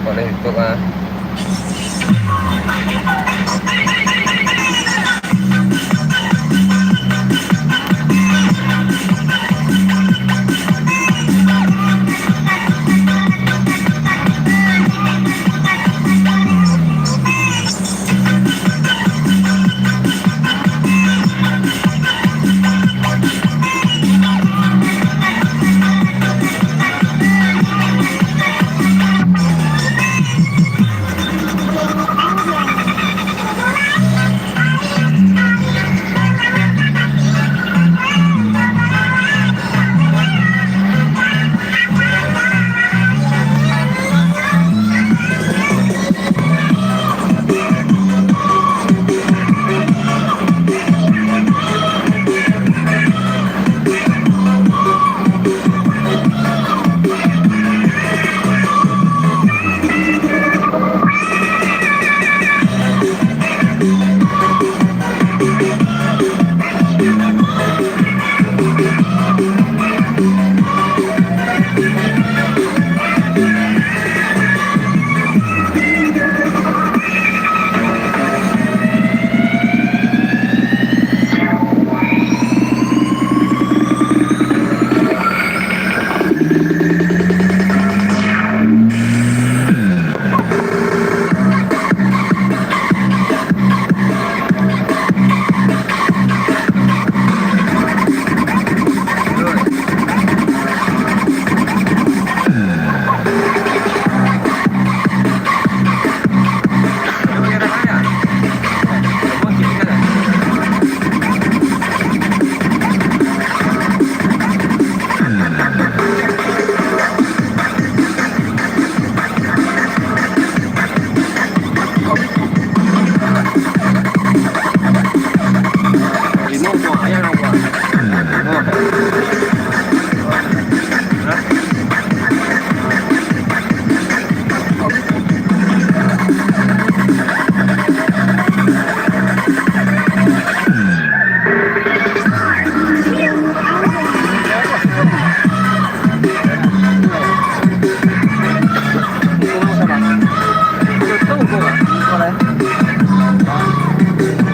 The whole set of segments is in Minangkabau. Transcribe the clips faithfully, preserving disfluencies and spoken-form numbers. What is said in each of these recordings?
Boleh tutup ah.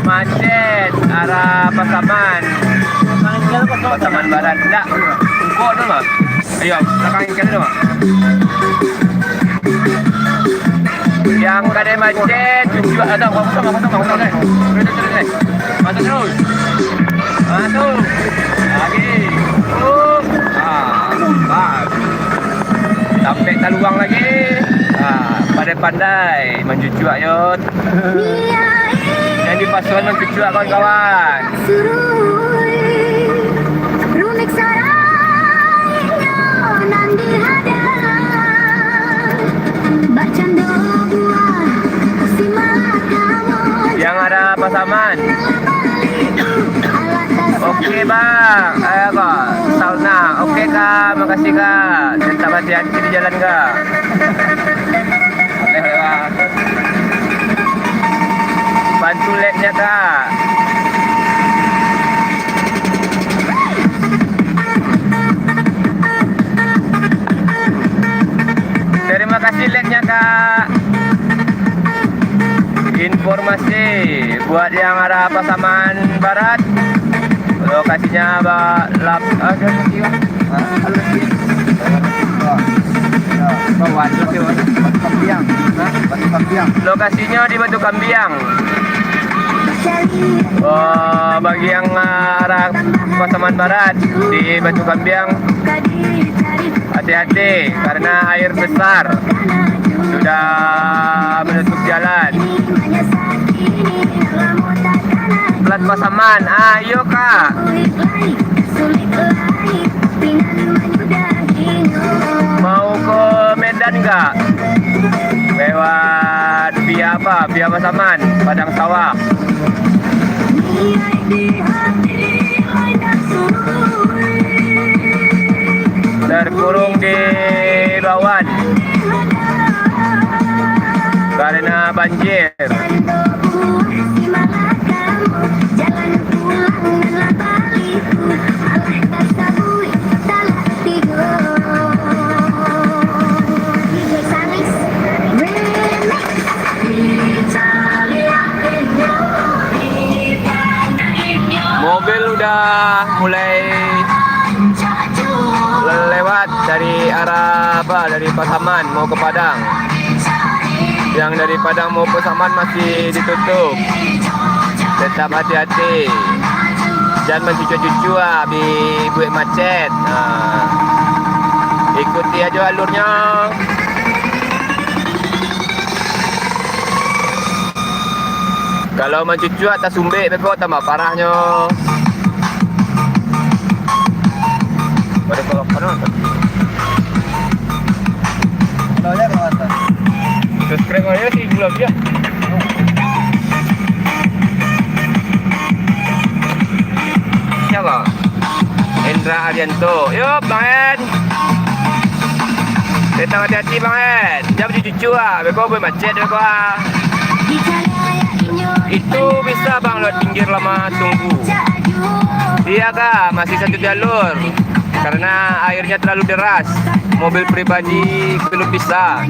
Macet arah Pasaman. Pasaman Barat. Ndak. Ungkok tu mah. Ayo, belakang kali tu mah. Yang kada macet, cucuk atau kosong, kosong, kosong, kosong, eh. Terus, terus, terus, eh. Masuk terus. Masuk. Lagi. Terus. Ah, bagus. Sampai taluang lagi. Ah, pandai-pandai mancucuak, yo. Yang di Pasuruan mancucuak, kawan-kawan. Suruh runik sarainyo nan dihadang, bakcando buah si makamu. Yang ada Pasaman. Oke, Bang. Ayo, kok. Sauna. Oke, Kak. Makasih, Kak. Tetap hati-hati di jalan, Kak. Boleh, Bang. Bantu lednya, Kak. Terima kasih lednya, Kak. Informasi buat yang arah Pasaman Barat, lokasinya ba-, lap-, ah, lokasinya di Batu Kambiang. Oh, bagi yang arah Pasaman Barat, di Batu Kambiang, hati-hati karena air besar sudah menutup jalan. Plat Pasaman, ah, iyo, Kak. Mau ke Medan nggak? Lewat via apa? Via Pasaman, Padang Sawah. Terkurung di Bawan karena banjir. Mobil udah mulai lewat dari arah apa, dari Pasaman mau ke Padang. Yang dari Padang mau Pasaman masih ditutup. Tetap hati-hati. Jan mancucuak-cucuak, ah, bi buek macet. Nah, ikuti aja alurnya. Kalau mancucuak, tasumbek beko, tambah parahnyo. Pada kalau kena. Kalau ya, kalau atas. Subscribe aja sih, belum ya. Siapa? Hendra Arianto. Yo, Bang En. Tetap hati-hati, Bang En. Jan cucuak, beko buek macet, beko, ah. Itu bisa, Bang, lewat pinggir lama tunggu. Iya, Kak, masih satu jalur. Karena airnya terlalu deras. Mobil pribadi belum bisa.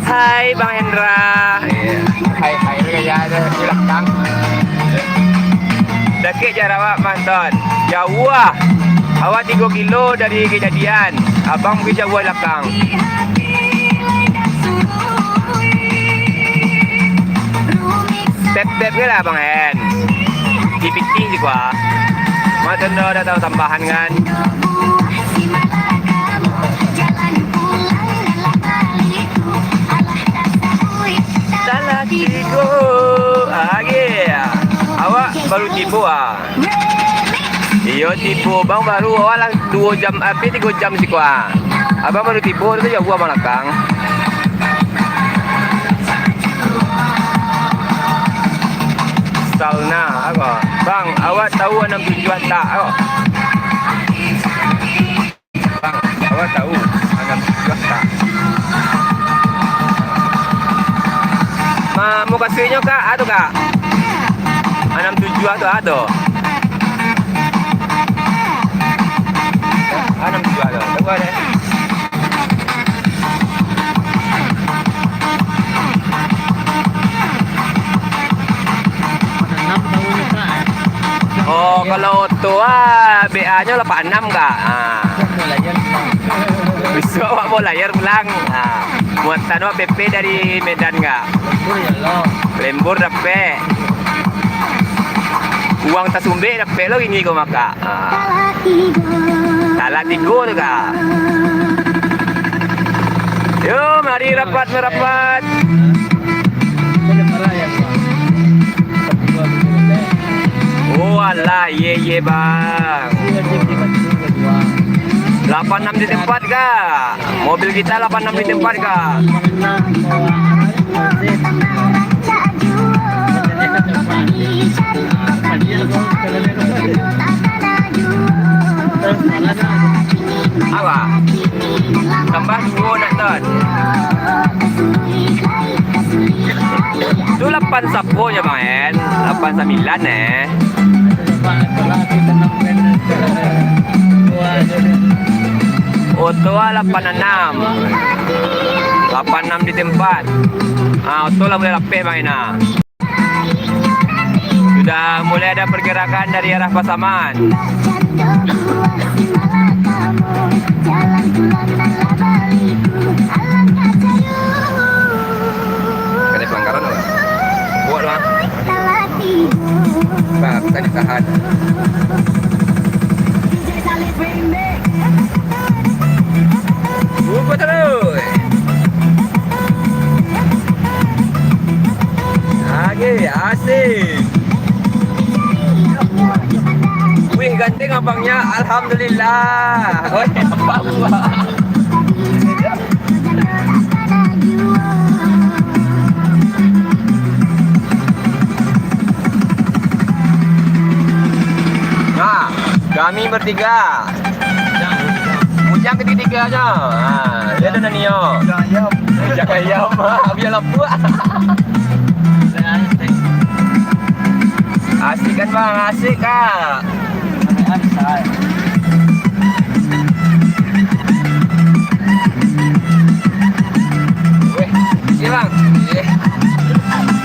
Hai, Bang Hendra. Iya. Hai, hai, lu gaya ada di belakang. Dakek jarak awak, Bang Ton. Jauah. Awak tigo kilo dari kejadian. Abang mungkin jauah di belakang. Tep-tep je lah, Bang Hen. Pitih-pitih je gua. Mah tu ndak tahu tambahan kan. Salah tigo. Lagi. Awak baru tibo, ah. Iyo, tibo. Bang baru, awak lah duo jam, ampia tigo jam siko, ah. Abang baru tibo, tu jauah abang lakang. Salna, ako. Bang, awak tahu anam tujuah tak, ako? Bang, awak tahu anam tujuah tak? Ma-, mukasuiknyo, Kak, ado, Kak? Anam tujuah tu ado. Anam tujuah tu. Tunggu deh. Oh, kalau oto, ah, B A-nyo lapan anam, Kak. Ah. Bisuak awak bawa layar pulang. Ah. Muatan awak P P dari Medan, Kak. Lembur dapek. Uang tasumbek dapek lo ini ko maka. Ah. Talak tigo tu, Kak. Yo, mari rapat marapat. Oh, alah, ye, ye, Bang. Lapan anam di tempat, Kak. Mobil kita lapan anam di tempat, Kak. Apo? Tambah duo nak, Ton. Tu lapan sapo nyo, Bang, en? Lapan sambilan, eh. Oto ah lapan anam. Lapan anam di tempat. Ah, oto lah mulai lapeh, Bang, en, ah. Sudah mulai ada pergerakan dari arah Pasaman. Kada pelanggaran apa? Buat lah. Bah, bisa ditahan. Buka terus. Lagi, asik. Wih, ganteng abangnya, alhamdulillah. Oi, nampak gua. Kami bertiga. Bujang ketiga-tiga aja. Ha, dia ada Nanio. Bujang ayam. Bujang ayam. Biar lapuak. Asik kan, Bang? Asik, Kak? Weh, iya, Bang. Iya.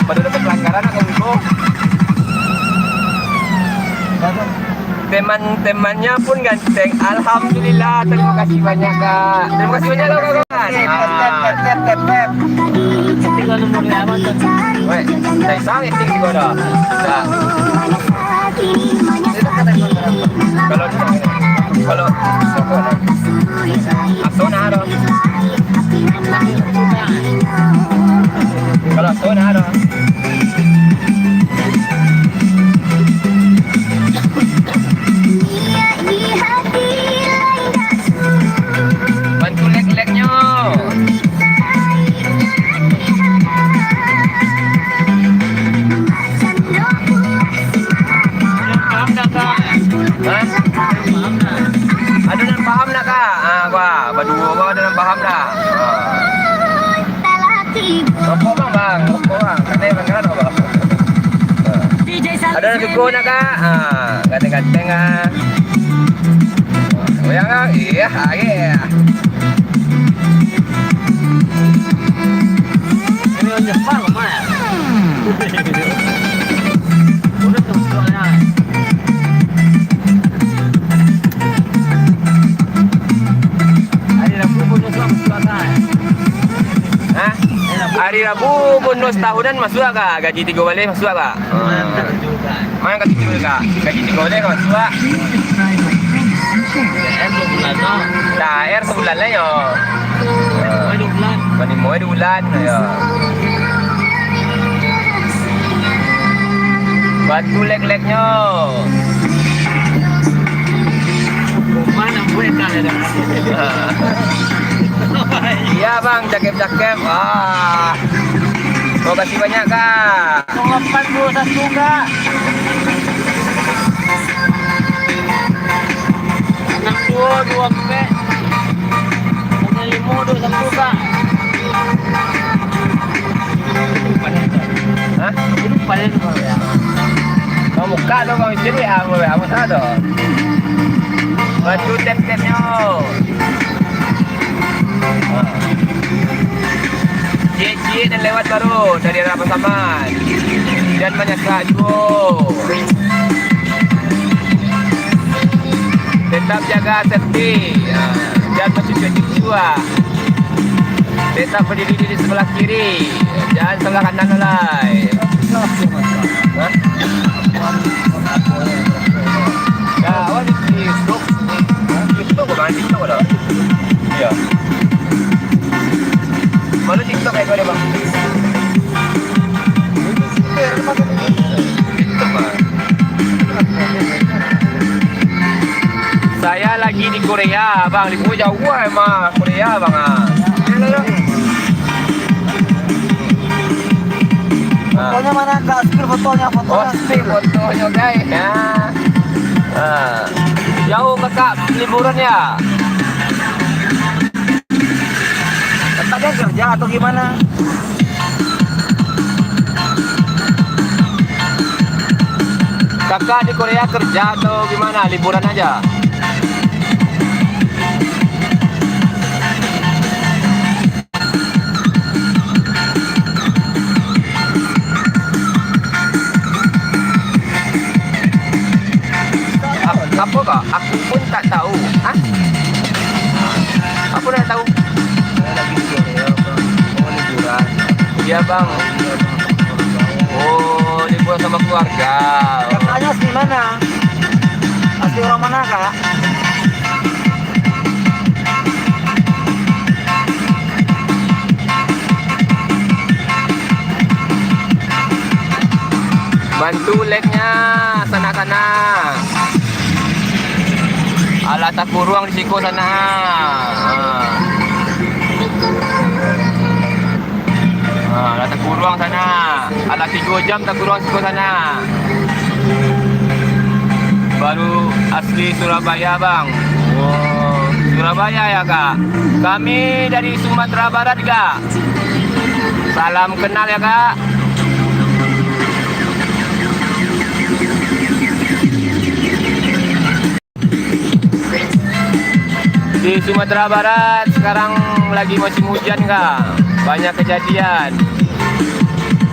Pada dapat pelanggaran, aku. Teman-temannya pun ganteng. Alhamdulillah, terima kasih banyak, Kak. Terima kasih banyak, Kak. Tep, tep, tep, tep, tep, tep. Weh, dari sana itu juga ada. Nah. Kalau, kalau, Asona ada. Kalau Asona ada. Bantu lek-leknyo. Hah? Ado nan paham ndak, Kak? Ah, Kak, baduo ko ado nan paham ndak? Ah. Rokok, Bang, Bang. Rokok, Bang. Katanya Bang, kenapa, Bang? Ado nan suko ndak, Kak? Ah, ganteng-ganteng, ah. Oh, ya, Kak? Iya, iya. Hah? Hari Rabu bonus tahunan masuak, Kak? Gaji tigo baleh masuak, Kak? Mantap juga. Main ka tujuh, Kak. Gaji tigo baleh ka masuak. T H R sabulan tu. T H R sabulan lah, yo. Panimo dua bulan. Panimo dua bulan, yo. Bantu lek-leknyo. Mana buat kau dah? Iya, Bang, cakep-cakep. Wah. Terima kasih banyak, Kak. Lapan dua satu, Kak. Enam dua dua empat. Enam lima dua satu, Kak. Hah? Itu paling luar biasa. Kau buka tu, kau isi duit, ah, buat apa salah tu? Batu tep-tepnyo. Ciek-ciek nan lewat baru dari arah Pasaman. Dan banyak juo. Tetap jaga safety. Ah, jangan macucu-cucu, ah. Tetap berdiri di sebelah kiri. Jangan sebelah kanan, alai. Hah? Ya, awak di, di TikTok. Hah? TikTok bukan? TikTok ada? Iya. Mana TikTok yang kau ada, Bang? TikTok, Bang. Saya lagi di Korea, Bang. Di Korea jauh, ah, emang. Korea, Bang, ah. Fotonya mana, Kak? Spill fotonya, fotonya. Oh, spill fotonya, guys. Ya. Ah. Jauh, Kakak, liburan, ya? Kakak kerja atau gimana? Kakak di Korea kerja atau gimana? Liburan aja? Ap-, apa, Kak? Aku pun tak tahu. Hah? Apa nak tahu? Saya lagi di Korea, Bang. Mau liburan. Iya, Bang. Oh, liburan sama keluarga. Kakaknya asli mana? Asli orang mana, Kak? Bantu lek-nya, sanak-sanak. Alah takuruang di siko, sanak. Ha. Ha, alah takuruang, sanak. Alah tigo jam takuruang siko, sanak. Baru asli Surabaya, Bang. Oh, Surabaya ya, Kak? Kami dari Sumatera Barat, Kak. Salam kenal ya, Kak. Di Sumatera Barat sekarang lagi musim hujan, Kak. Banyak kejadian.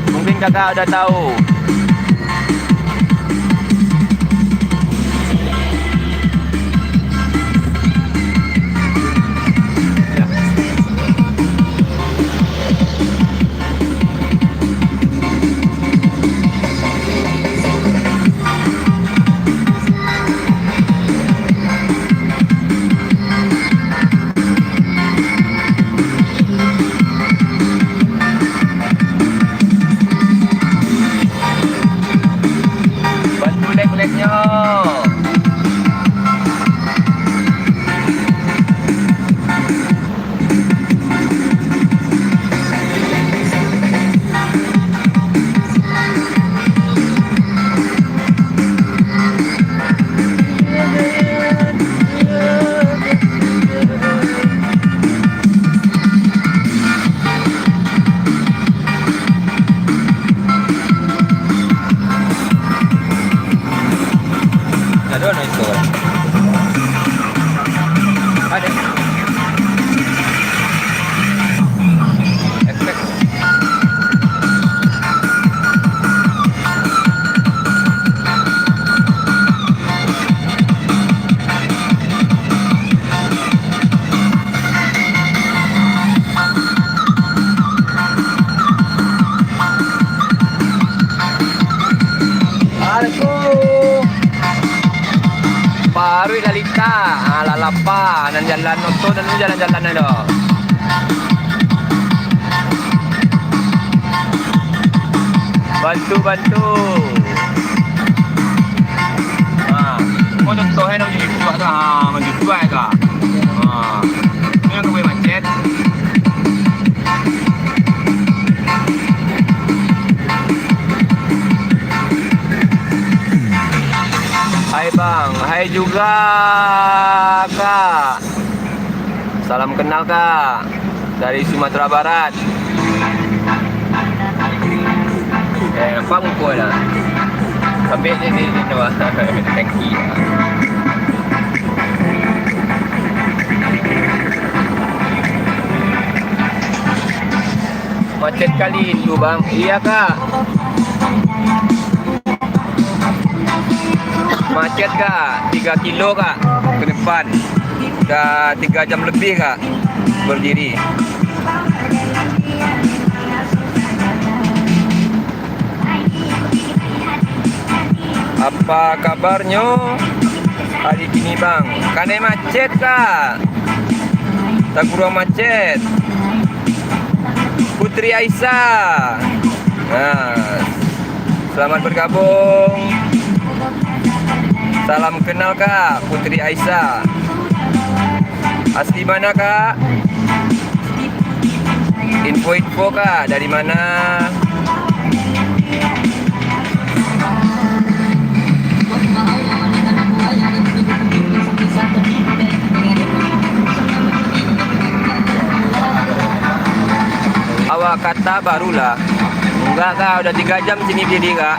Mungkin Kakak udah tahu. Bantu lek-leknyo. Ado no itu. Ado. Efek. Paruik lalita, ah, lalapa, nan jalan oto, nan jalan-jalan ai do. Bantu, bantu. Ha, ko contoh e, nak mancucuak tu. Ha, mancucuak ka. Ha. Ni nan ka buek macet. Hai bang, hai juga kak. Salam kenal kak, dari Sumatera Barat. Eh, nampak muko lah. Sampai ni, ni, ni, ni, tangki. Macet kali itu, Bang. Iya, Kak. Macet, Kak. Tiga kilo, Kak, ke depan. Dah tiga jam lebih, Kak, berdiri. Apa kabarnyo hari kini, Bang? Kanai macet, Kak. Taguruang macet. Putri Aisyah. Nah, selamat bergabung. Salam kenal, Kak, Putri Aisyah. Asli mana, Kak? Info-info, Kak, dari mana? Awak kata barulah. Enggak, Kak, udah tiga jam sini berdiri, Kak.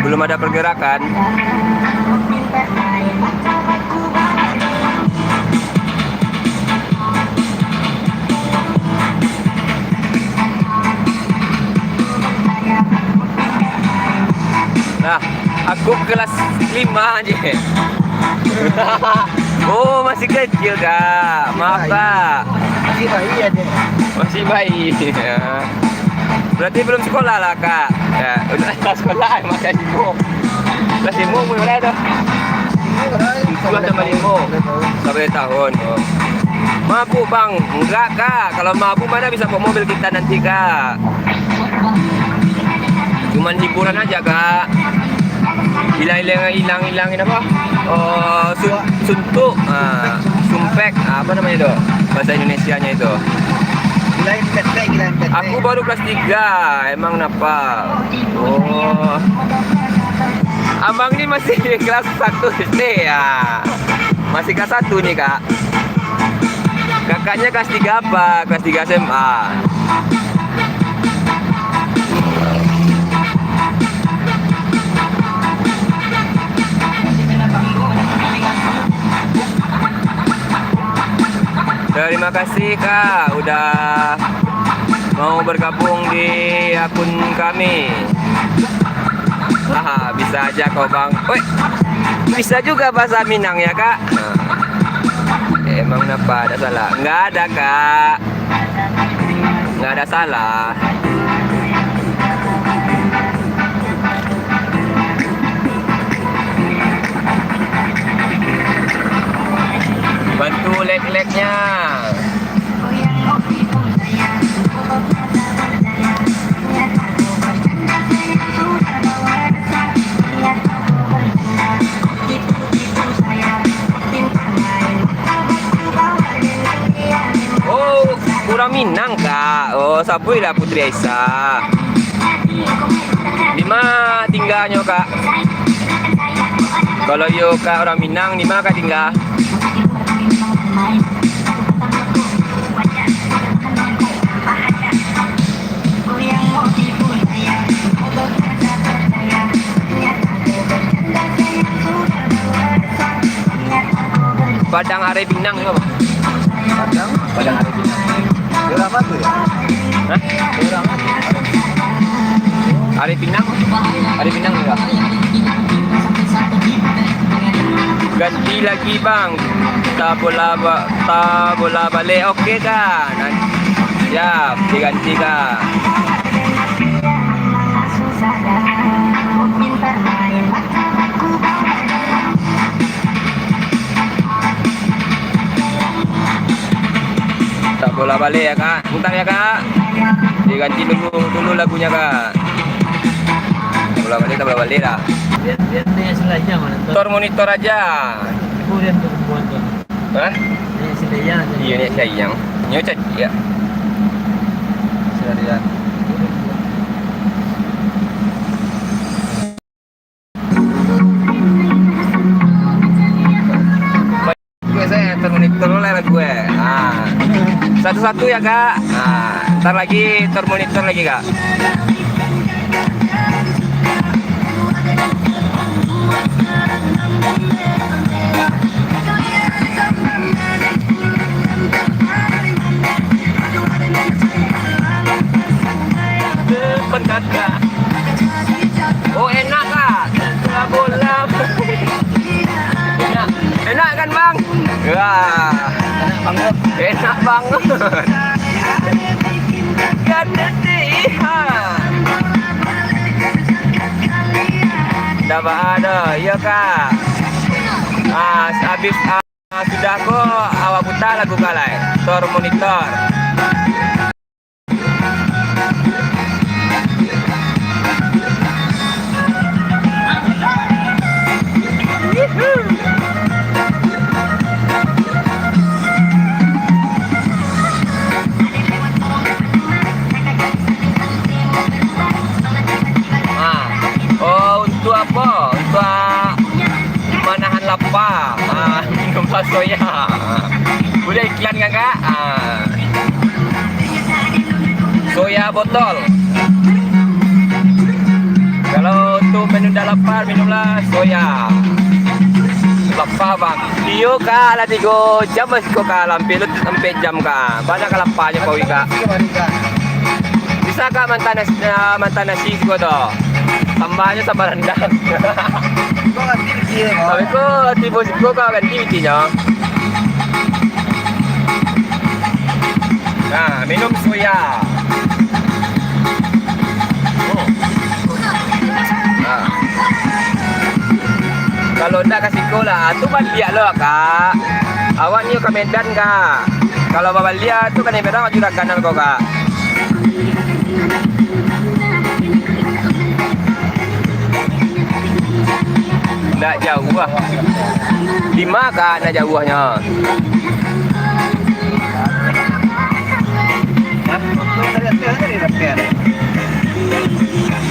Belum ada pergerakan. Nah, aku kelas lima aja. Oh, masih kecil, Kak. Maaf, Kak. Masih bayi aja. Masih bayi. Ya. Berarti belum sekolah lah, Kak. Ya, udah sekolah, makan ibu. Kelas lima umur berapa tu? Dua tambah lima. Sampai tahun. Oh. Mabuk, Bang? Enggak, Kak. Kalau mabuk, mana bisa bawa mobil kita nanti, Kak? Cuman hiburan aja, Kak. Hilang-hilang, hilang-hilangin apa? Oh, sun-, suntuk. Ah, sumpek. Ah, apa namanya tu? Bahasa Indonesianya itu. Gila yang petek, gila yang petek. Aku baru kelas tiga, emang napa? Oh. Abang ni masih kelas satu S D ya. Masih kelas satu ni, Kak. Kakaknya kelas tiga apa? Kelas tiga S M A. Terima kasih, Kak, udah mau bergabung di akun kami. Haha, bisa aja kau, Bang. Weh, bisa juga bahasa Minang ya, Kak? Nah. Emang kenapa? Ada salah? Nggak ada, Kak. Nggak ada salah. Bantu like-like-nya. Oh, urang Minang, Kak. Oh, sabuiklah Putri Aisyah. Di ma tingganyo, Kak? Kalau iyo, Kak, urang Minang, di ma, Kak, tingga? Padang Ari Pinang tu apo? Padang? Padang Ari Pinang. Daerah apa tu ya? Hah? Daerah apa tu? Ari Pinang? Ari Pinang juga. Ganti lagi, Bang. Tabola ba-, tabola balik. Oke, Kak. Nan-, siap, diganti, Kak. Tabola balik ya, Kak. Bentar ya, Kak. Diganti dulu, dulu lagunya, Kak. Tabola balik, tabola balik dah. Biar, biar dia selajang mana tu. Tor monitor aja. Aku dia tu buat tu. Hah? Dia selajang tu. Iya, ni sayang. Nyo cak ya. Selajang. Gue saya termonitor lah gue. Ah. Satu-satu ya, Kak. Ah, ntar lagi termonitor lagi, Kak. Cepet, Kak. Oh, enak, Kak. Bola. Enak. Enak kan, Bang? Wah. Enak banget. Enak banget. Kan detik, ha. Dah ba-, dah. Iya, Kak. Ah, habis, ah, sudah ko awak putar lagu Kak lai. Tor monitor. Ah, oh, untuk apa? Untuk manahan lapa. Ah, minum soya. Boleh iklan kan, Kak? Ah. Soya botol. Kalau untuk menunda lapar, minumlah soya. Lapa, Bang. Iyo, Kak, lah tigo jam masih ko, Kak, lah ampia lo ampek jam, Kak. Banyak, Kak, lapanyo, Pak Wi, Kak. Bisa, Kak, mantan nasi, ah, mantan nasi siko tu. Sambahnyo sambah randang. Tapi ko tibo siko, Kak, ganti bikinyo. Nah, minum soya. Hmm. Nah. Kalau ndak ka siko lah, tu baliak lo, Kak. Awak ni ka Medan, Kak. Kalau babaliak tu ka Medan, awak juragan ko, Kak. Ndak jauah. Di ma, Kak, ndak jauahnyo?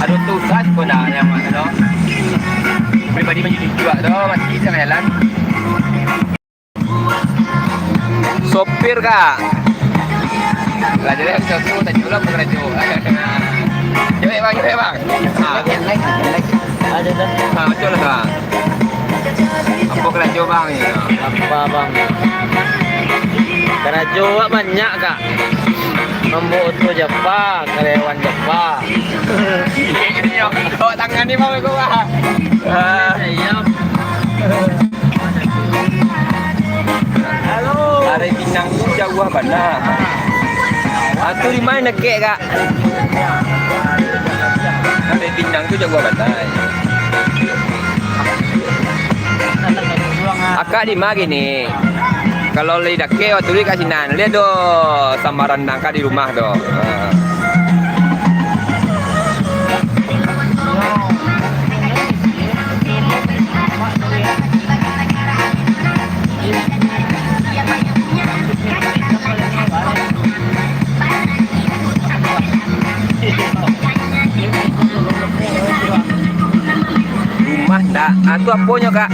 Aduh, susah sebenarnya, Mak, tu. Juak tu, mati sama jalan. Sopir, Kak. Lah, jadi satu, tanya lah, bukan rajo. Cewek, Bang, cewek, Bang. Ah. Ada dah. Ah, betul lah, Kak. Apa karajo, Bang, ni? Apa, Bang? Karajo awak banyak, Kak. Mambaok oto Japa, karyawan Japa. Bawa tangan ni, Bang, aku, Bang. Ah. Iya. Tarik Pinang tu jauah bana. Ah, tu di ma dakek, Kak? Tarik Pinang tu jauah bana. Akak di ma kini? Kalau lai dakek, wakatu tu ka sinan. Liek do, sambaran nang ka di rumah do. Ah. Rumah ndak? Ah, tu aponyo, Kak?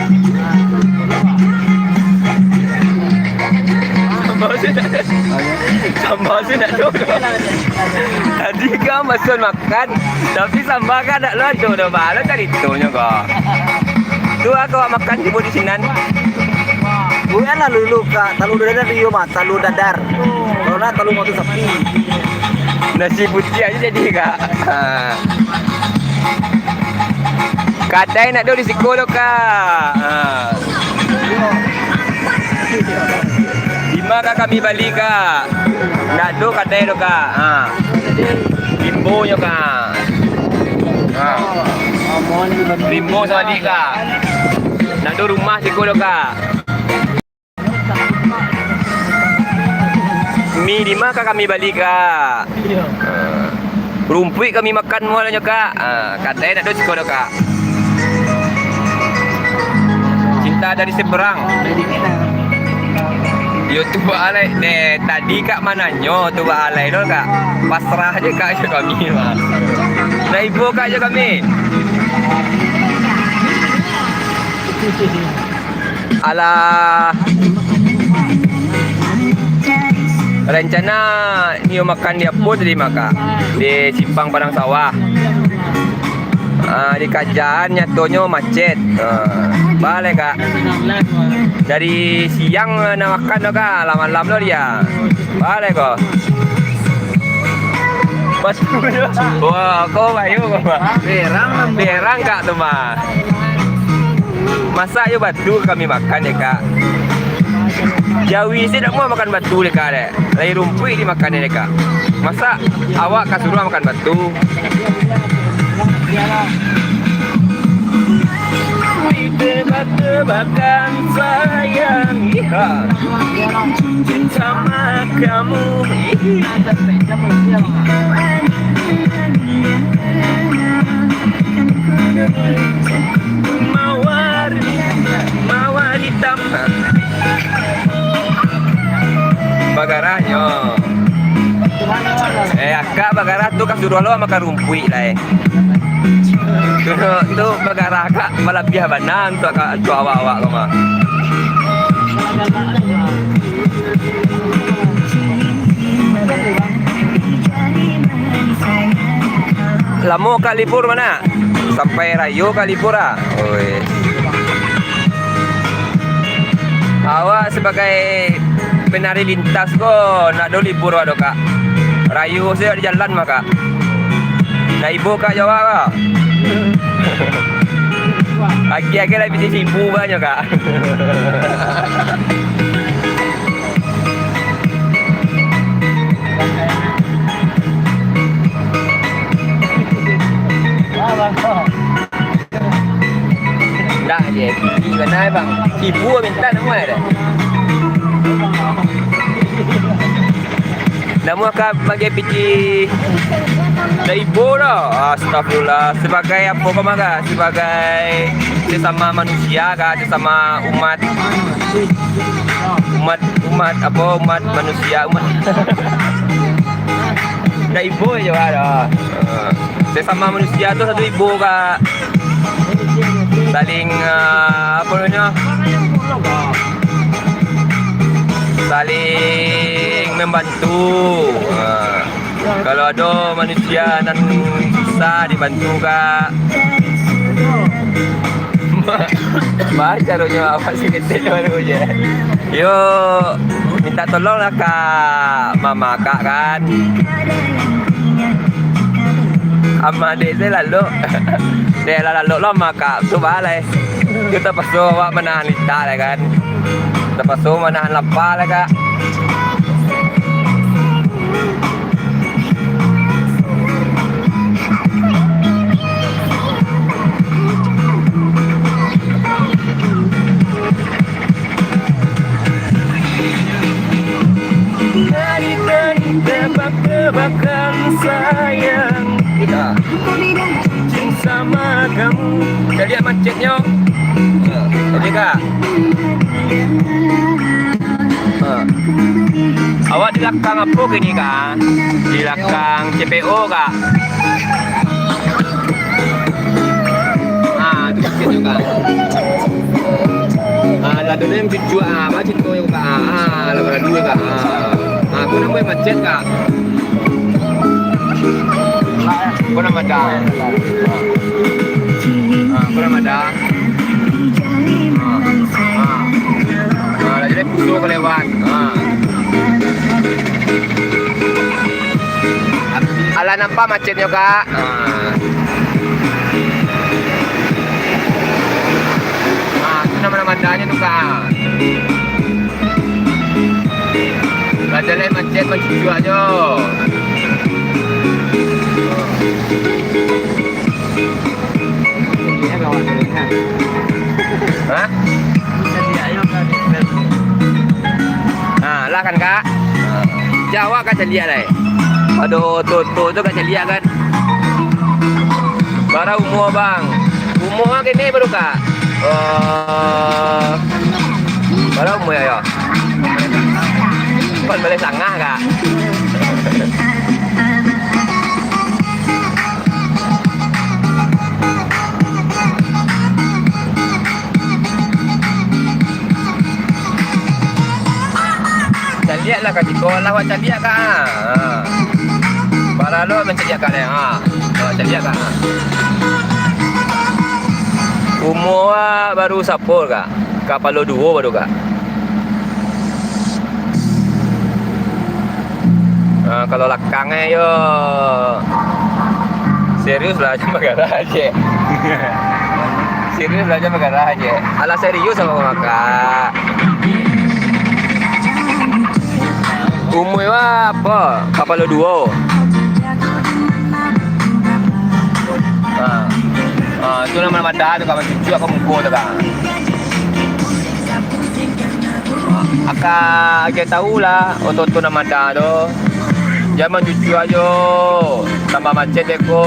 Samba se ndak ado. Samba se ndak ado. Tadi kan masan makan, tapi samba kan ndak lo ado doh, baa lo caritonyo ko. Tu a kok makan tibo di sinan. Bukan lah dulu, Kak, talua dadar di rumah, talua dadar. Kalau ndak, talua mata sapi. Nasi putiah aja jadi, Kak. Ha. Kadai ndak ado di siko doh, Kak. Ha. Di ma ka kami bali, Kak? Ndak ado kadai doh, Kak. Ha. Rimbo nyo, Kak. Ha. Rimbo sabalik, Kak. Ndak ado rumah siko doh, Kak. Mi di ma ka kami bali, Kak? Iyo. Rumpuik kami makan mualanyo, Kak. Ah, kadai ndak ado siko doh, Kak. Cinta dari seberang. Yo tu baalai deh. Tadi Kak mananyo tu baalai no, Kak. Pasrah je, Kak, jo kami mah. Ndak ibo, Kak, jo kami. Alah. Rencana nio makan di apo tadi, Maka? Di Simpang Padang Sawah. Ah, di karajaan nyatonyo macet. Ah, baa lai, Kak. Dari siang nak makan tu, Kak. Malam-malam lo dia. Baa lai ko. Mas, wah, ko bayu ko, Mas. Berang, Kak, tu mah. Masak jo batu kami makan dek, Kak. Jawi se dak amuah makan batu dek, Kak, dek. Lai rumpuik dimakan dek, Kak. Masak awak ka suruah makan batu. Tebak-tebakan sayang, iha. Cincin sama kamu. Mawar, mawar hitam. Bagarahnyo. Eh, Akak bagarah tu ka suruah lo makan rumpuik lai. Tu, tu bagarah Akak balabiah bana untuak Akak, untuak awak-awak ko mah. Lamo Kak libur, Manak? Sampai rayo Kak libur, ah? Oi. Awak sabagai penari lintas ko, ndak ado libur awak do, Kak. Rayo sajo di jalan mah, Kak. Ndak ibo, Kak, jo awak ko. Agiah-agiah lah pitih sibu banyak, Kak. Dah je, piti bana, Bang. Ibu minta nama ada. Nama ka bagi piti dari ibu dah. Astagfirullah. Sebagai apa kau mah, Kak? Sebagai sesama manusia, Kak? Sesama umat. Umat, umat apa? Umat manusia, umat. Dari ibu je, Kak, dah. Ah. Sesama manusia tu satu ibu, Kak. Saling, ah, apa namanya? Saling membantu. Ah, kalau ada manusia nan susah, dibantu, Kak. Baa caronyo awak saketek baru je. Yo, minta tolong lah ka mama kak kan. Ama dek se lalok. Dek lah lalok lo ama kak tu baa lai. Yo tapaso awak manahan litak lai kan. Tapaso manahan lapa lai kak. Dari tadi terbang-terbangkan sayang. Ya. Cinta sama kamu. Caliak macetnyo. Ya. Jadi, Kak. Ha. Awak di lakang apo kini, Kak? Di lakang C P O, Kak. Ha, tu macet tu, Kak. Ha, lah tu nan cucuak, ha, apa carito yo, Kak? Ha, lah baru dua, Kak. Ha. Ha, tu nan buek macet, Kak. Ko nan mada. Ha, ko nan mada. Ha. Ha. Ha, lah jadi puso ka lewat. Ha. Alah nampak macetnyo, Kak? Ha. Ha, tu nan madanyo tu, Kak. Lah jaleh macet mancucuaknyo. Hah? Ha, lah kan, Kak? Jawab, Kak, caliak lai. Aduh, tuo-tuo tu, Kak, caliak kan? Bara umua, Bang? Umua kini baru, Kak? Eh, bara umua yo? Ampek baleh sangah, Kak. Caliak lah, Kak, jiko lah awak caliak, Kak. Ha. Bara lo mancaliak, Kak, deh. Ha. Ha, caliak, Kak. Umua baru sapuluah, Kak. Kapalo duo baru, Kak. Ah, kalau lakang, eh, yo. Serius lah, cuma garah aja. Serius lah, cuma garah aja. Alah, serius samo kakak. Umua apo? Kapalo duo. Ah. Ah, tu nan madah tu, kawan cucu aku mukul tu, kan. Akak agiah tahu lah, oto-oto nan madah tu. Jan mancucu ajo, tambah macet deh ko.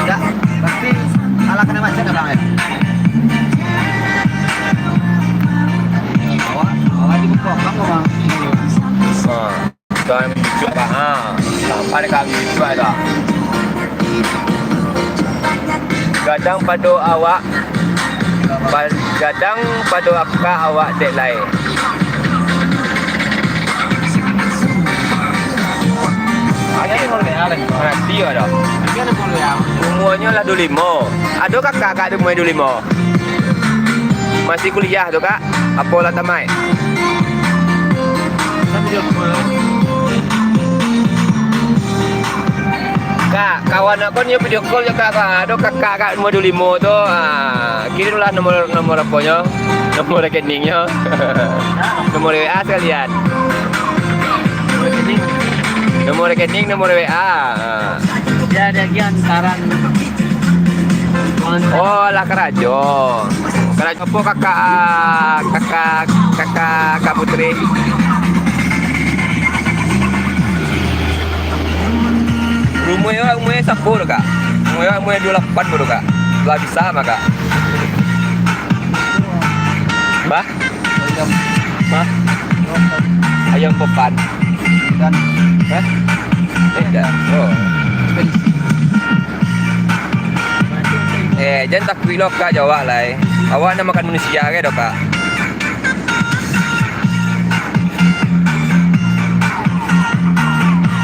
Dak, pasti alah kanai macet dah, Bang, eh. Awak, awak di muka abang, Bang. Ah, kami cuak, ah. Sampai kami cuak dah. Gadang pado awak, pa-, gadang pado akak awak dek lai. Mati yo dah. Umuanyo lah duo limo. Ado kakak, kak, di umua duo limo? Masih kuliah tu, Kak? Apo lah tamaik? Kak, kawan aku ni video call jo, Kak, Kak. Ado kakak, Kak, nomor duo limo tu. Ah, kirimlah nomor, nomor aponyo? Nomor rekeningnyo. Nomor W A sekalian. Nomor rekening, nomor W A. Ah. Dia ada lagi antaran. Oh, lah karajo. Karajo apo kakak, kakak, kakak, Kak Putri? Umua awak, umua sapo tu, Kak? Umua awak, umua duo lapan baru, Kak. Lah bisa mah, Kak. Bah? Ayam. Hah? Ayam bepan. Medan. Hah? Medan. Oh. Eh, jan takuik lo, Kak, jo awak lai. Awak nak makan manusia ke doh, Kak?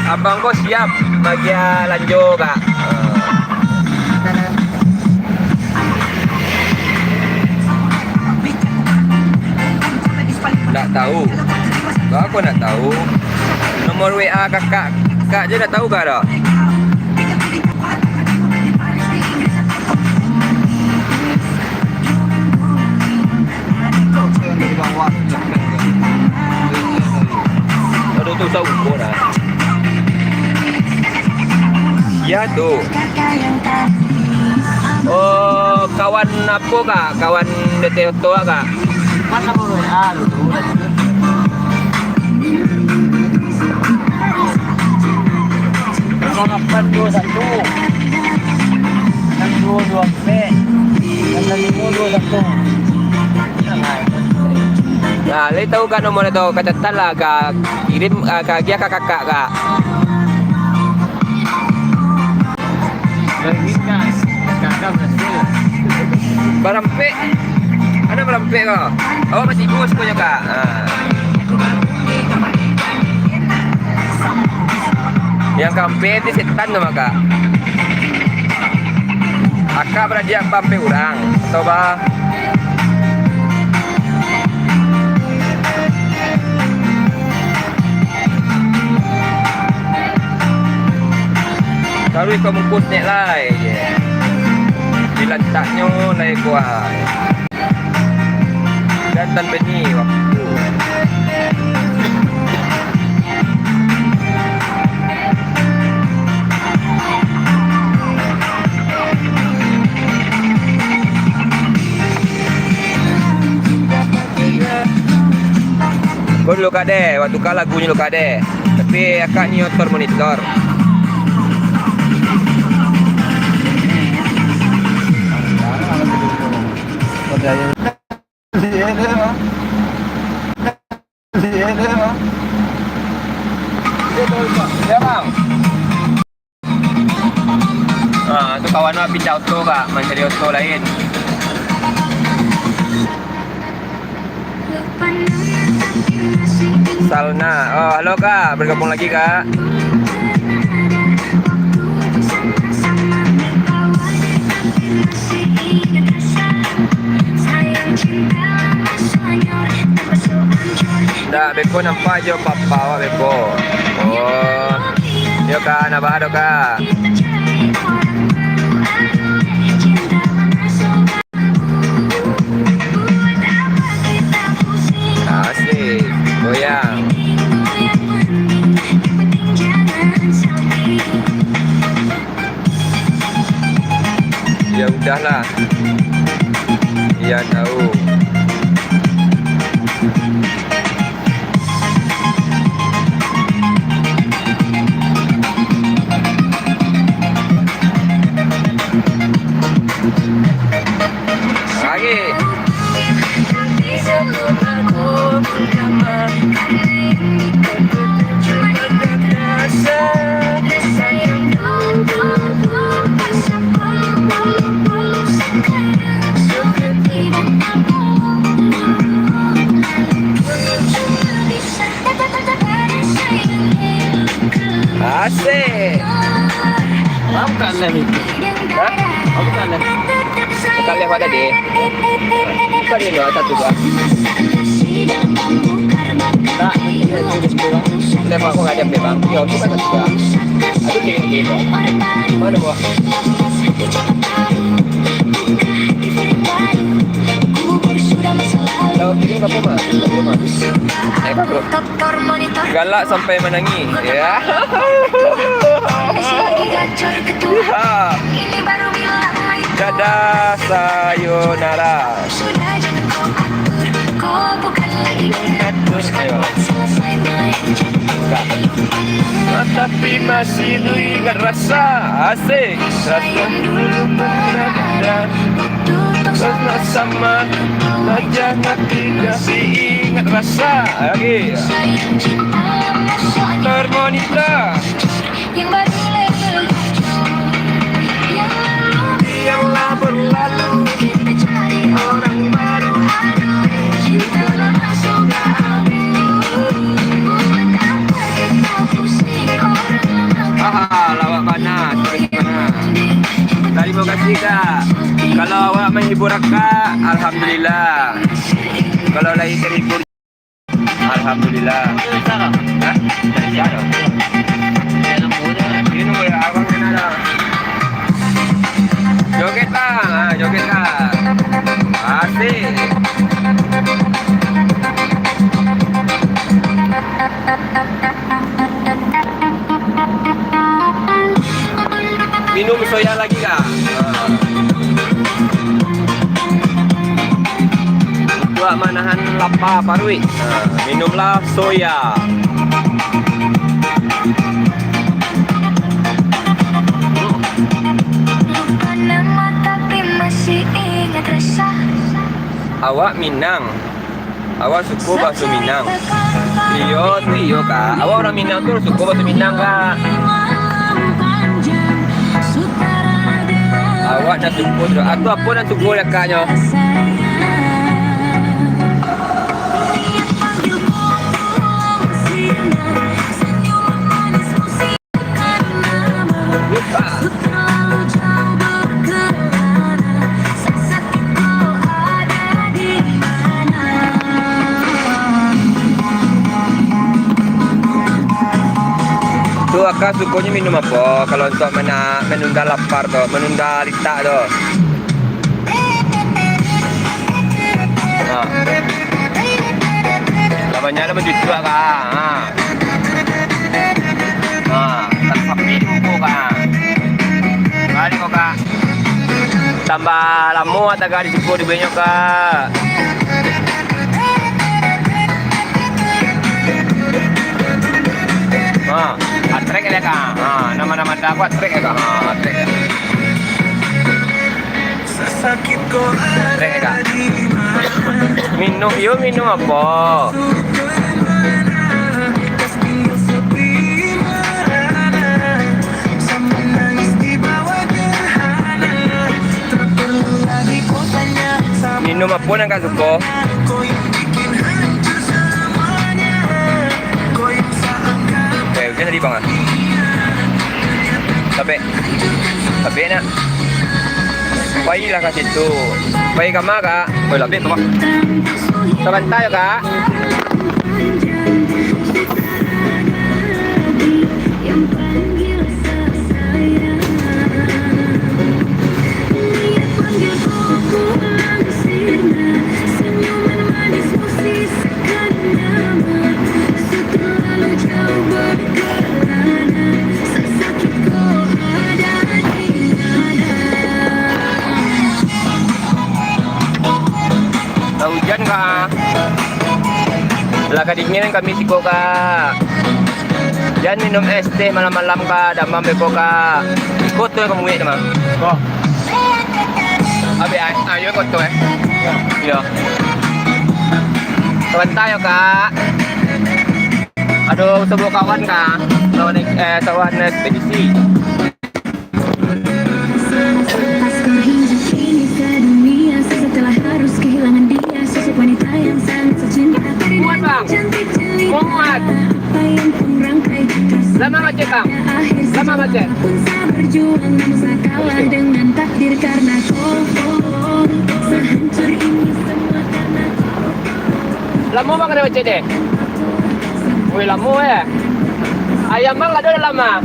Abang ko siap bagi lanjo, Kak. Ndak tahu. Baa kok ndak tahu? Nomor W A kakak, kak je ndak tahu kah dak? Aduh, tu usah ukur dah. Ya tu. Oh, kawan apo, Kak? Kawan D T Oto, Kak? Kan nomor W A dulu. Kosong lapan dua satu, enam dua dua empat, enam lima dua satu. Nah, lai tahu ka nomor tu, ka catat lah, ka kirim, ah, ka agiah ka kakak, Kak. Barampek. Anak barampek ko. Awak masih ibu semuanya, Kak. Ha. Yang kampek tu setan tu, Kak. Akak baradiak pampek urang. Atau bah? Taruih ka bungkus nek lai. Dilantaknyo lai kuat. Dan tanpa ni waktu. Ko dulu, Kak, deh. Waktu ka lagunyo dulu, Kak, deh. Tapi akak ni otor monitor. Ya, Bang. Ah, tu kawan awak pindah oto, Kak, mancari oto lain. Salna. Oh, halo, Kak, bergabung lagi, Kak. Ndak, beko nampak jo papa awak beko. Oh. Yo, Kak, nak bahas, Kak. Asik, goyang. Ya udahlah. Iya tahu. Lagi. Asik. Maafkan lah, Miki. Hah? Maafkan lah. Bukan lewat tadi. Bukan ini, satu, Bang. Tak, ini, ini, ini, Bang. Lewat aku ngadap dia, Bang. Ya, bukan satu, Bang. Aduh, ini, ini, Bang. Mana, Bang? Kalau ini apa, Bang? Ini, Bang. Eh, Bang, bro. Galak sampai manangih. Ya. Ya. Dadah, sayonara. Ayo. Tapi masih lu ingat rasa asik. Rasa dulu pernah ada. Sama-sama, wajah hati masih ingat rasa. Lagi. Harmonika. Yang lah berlalu, orang baru. Aha, lawak bana, sorry bana. Tarimo kasih, Kak. Kalau awak mahibur Akak, alhamdulillah. Kalau lai terhibur, alhamdulillah. Hah? Ini nomor abang kena dah. Joget, Bang. Ah, joget, Bang. Asik. Minum soya lagi, Kak. Ah. Untuak manahan lapa paruik. Ah, minumlah soya. Awak Minang. Awak suko baso Minang? Iyo tu iyo, Kak. Awak urang Minang tu suko baso Minang, Kak. Awak nan suko tu. Atau apo nan suko dek Akaknyo? Tu Akak sukonyo minum apo, kalau untuak mana-, manunda lapar tu, manunda litak tu? Ha. Lah banyak lah bacucuak, Kak. Ha. Ha, tak sapi dulu, Kak. Balik, Kak. Tambah lamo tagak di siko dibueknyo, Kak. Ha, atrek ya, Kak. Ha, nama-nama dapat atrek ya, Kak. Ha, atrek. Atrek ya, Kak. Minum, yo minum apo? Minum apo nan Kak suko? Eh, hujan tadi, Bang, ah? Lapek. Lapek, nak. Pailah ka situ. Pai ka ma, Kak? Oi, lapek tu, Kak. Sabanta yo, Kak. Lah hujan, Kak. Lah kadinginan kami siko, Kak. Jan minum es teh malam-malam, Kak. Damam beko, Kak. Koto ka muek tu mah. Oh. Abih, a-, ayo koto, eh. Iyo. Sabanta yo, Kak. Ado sabuah kawan, Kak. Kawan, eh, kawan ekspedisi. Kuat, Bang. Kuat. Lama macet, Bang. Lama macet. Lamo, Bang, kanai macet deh. Woi, lamo, eh. Ayam, Bang, ado dalam, ah?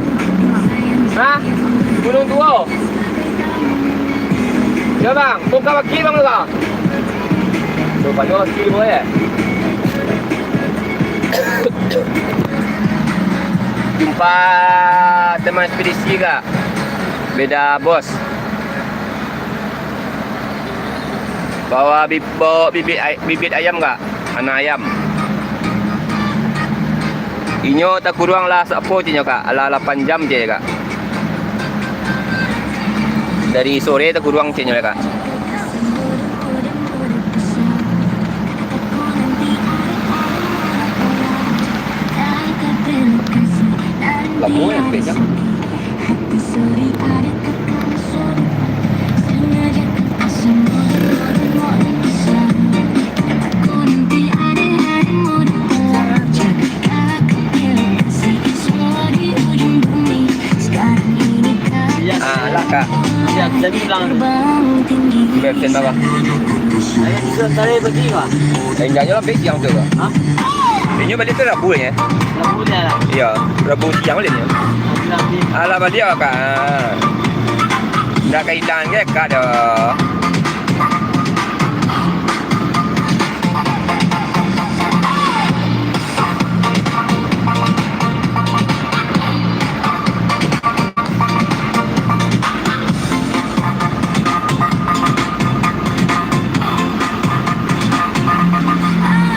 Hah? Gunung Tuo. Yo, Bang, buka baki, Bang, tu. Tuh, panuah baki, boy, eh. Jumpa teman ekspedisi, Kak. Beda bos. Bawa bi-, bawa bibit ay-, bibit ayam, Kak. Anak ayam. Inyo takuruang lah sapo, ceknyo, Kak. Alah lapan jam, cek, Kak. Dari sore takuruang, ceknyo, Kak. Lamo ya, beda. Ah, lah, Kak. Siap, jadi pulang. Beb, sen bawah. Ayo, bisa tarik bagi, Pak? Eh, enggaknya lah, beg yang tu, Kak. Hah? Inyo balik tu Rabu, ya? Rabu dia lah. Iya, Rabu siang balik inyo. Rabu nanti. Alah, balik, Kak. Ndak kaitan, Kak, doh.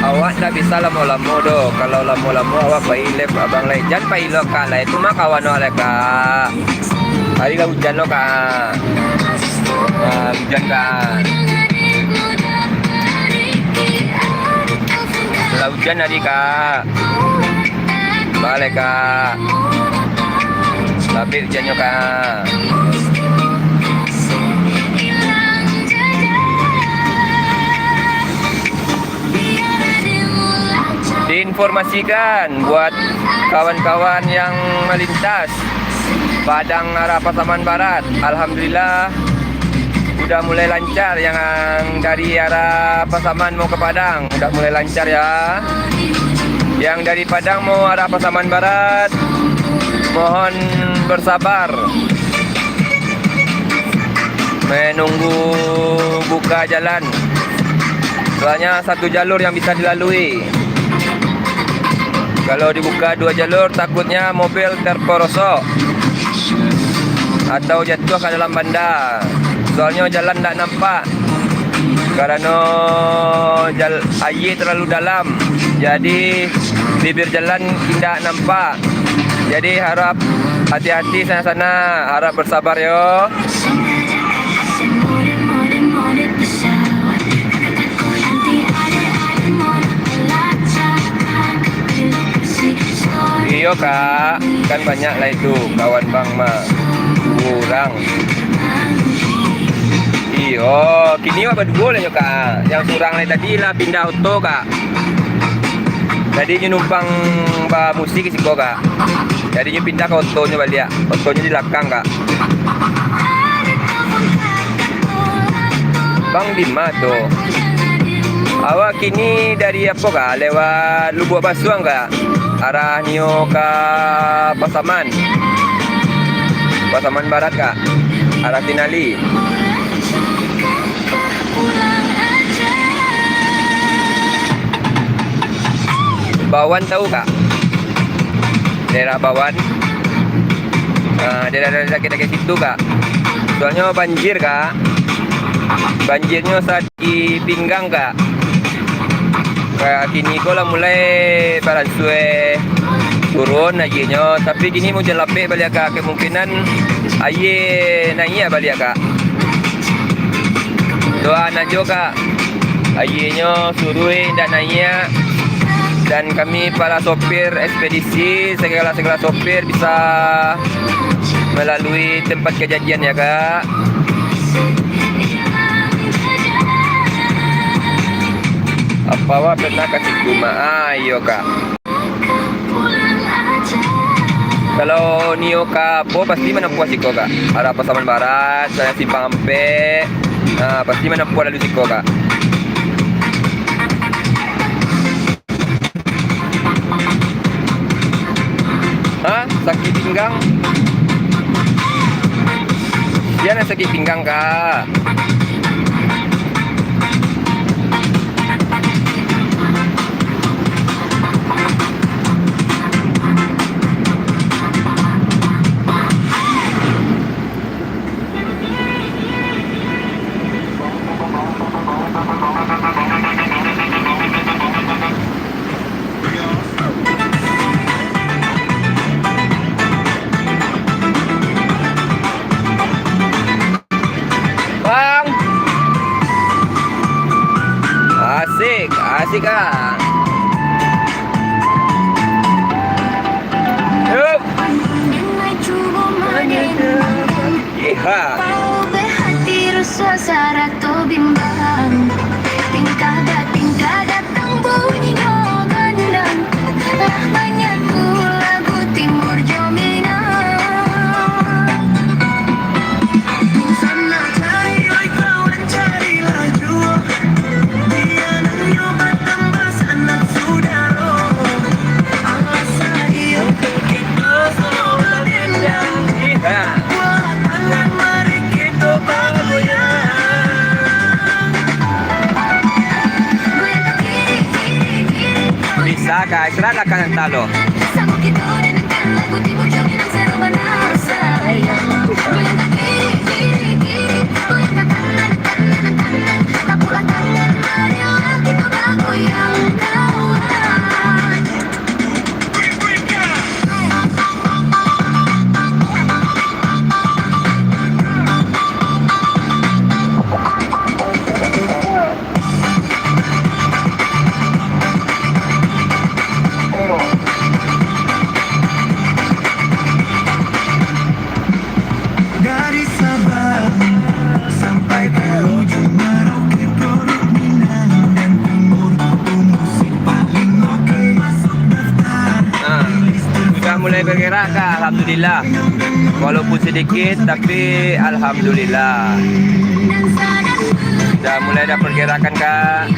Awak ndak bisa lamo-lamo doh. Kalau lamo-lamo awak pai live abang lai. Jan pai lo Kak lai. Itu mah kawan awak lai, Kak. Hari lah hujan lo, Kak. Nah, hujan, Kak. Lah hujan hari, Kak. Balik, Kak. Labik hujannyo, Kak. Diinformasikan buat kawan-kawan yang melintas Padang arah Pasaman Barat. Alhamdulillah, udah mulai lancar. Yang dari arah Pasaman mau ke Padang, udah mulai lancar, ya. Yang dari Padang mau arah Pasaman Barat, mohon bersabar menunggu buka jalan. Soalnya satu jalur yang bisa dilalui. Kalau dibuka dua jalur, takutnya mobil terperosok atau jatuh ke dalam banda. Soalnya jalan ndak nampak karena jal-, aia terlalu dalam. Jadi, bibir jalan indak nampak. Jadi, harap hati-hati sana-sana, harap bersabar yo. Iyo, Kak, kan banyak lah itu kawan bang mah. Kurang. Iyo, kini awak baduo lah nyo, Kak. Yang surang lai tadi lah pindah oto, Kak. Jadi nyo numpang bamusik di siko, Kak. Jadi nyo pindah ka otonyo baliak. Otonyo di lakang, Kak. Bang di ma tu? Awak kini dari apo, Kak? Lewat Lubuak Basuang, Kak? Arah nio ka Pasaman. Pasaman Barat, Kak. Arah Tinali. Bawan tahu, Kak? Daerah Bawan. Ah, daerah-daerah dakek-dakek situ, Kak. Soalnyo banjir, Kak. Banjirnyo sa-, di Pinggang, Kak. Kak, kini ko lah mulai baransue turun aianyo, tapi kini hujan lapek baliak, Kak. Kemungkinan aia naiak baliak, Kak. Doaan ajo, Kak. Aianyo suruik indak naiak, dan kami para sopir ekspedisi, segala-segala sopir bisa melalui tempat kejadian, ya, Kak. Apo awak pernah ka situ, Mak? Ah, iyo, Kak. Kalau nio ka apo, pasti manampuah siko, Kak. Arah Pasaman Barat, Simpang Ampek, ah, pasti manampuah lalu siko, Kak. Hah? Sakik pinggang? Sia nan sakik pinggang, Kak. Bang. Asik, asik, Kak. Yup. Ka istirahat lah ka nan talo. Dari Sabah sampai ke ujung Merauke, produk Minang dan Timur, musik paling oke masuk daftar. Ah, sudah mulai bergerak, Kak, alhamdulillah. Walaupun sedikit, tapi alhamdulillah. Sudah mulai ada pergerakan, Kak.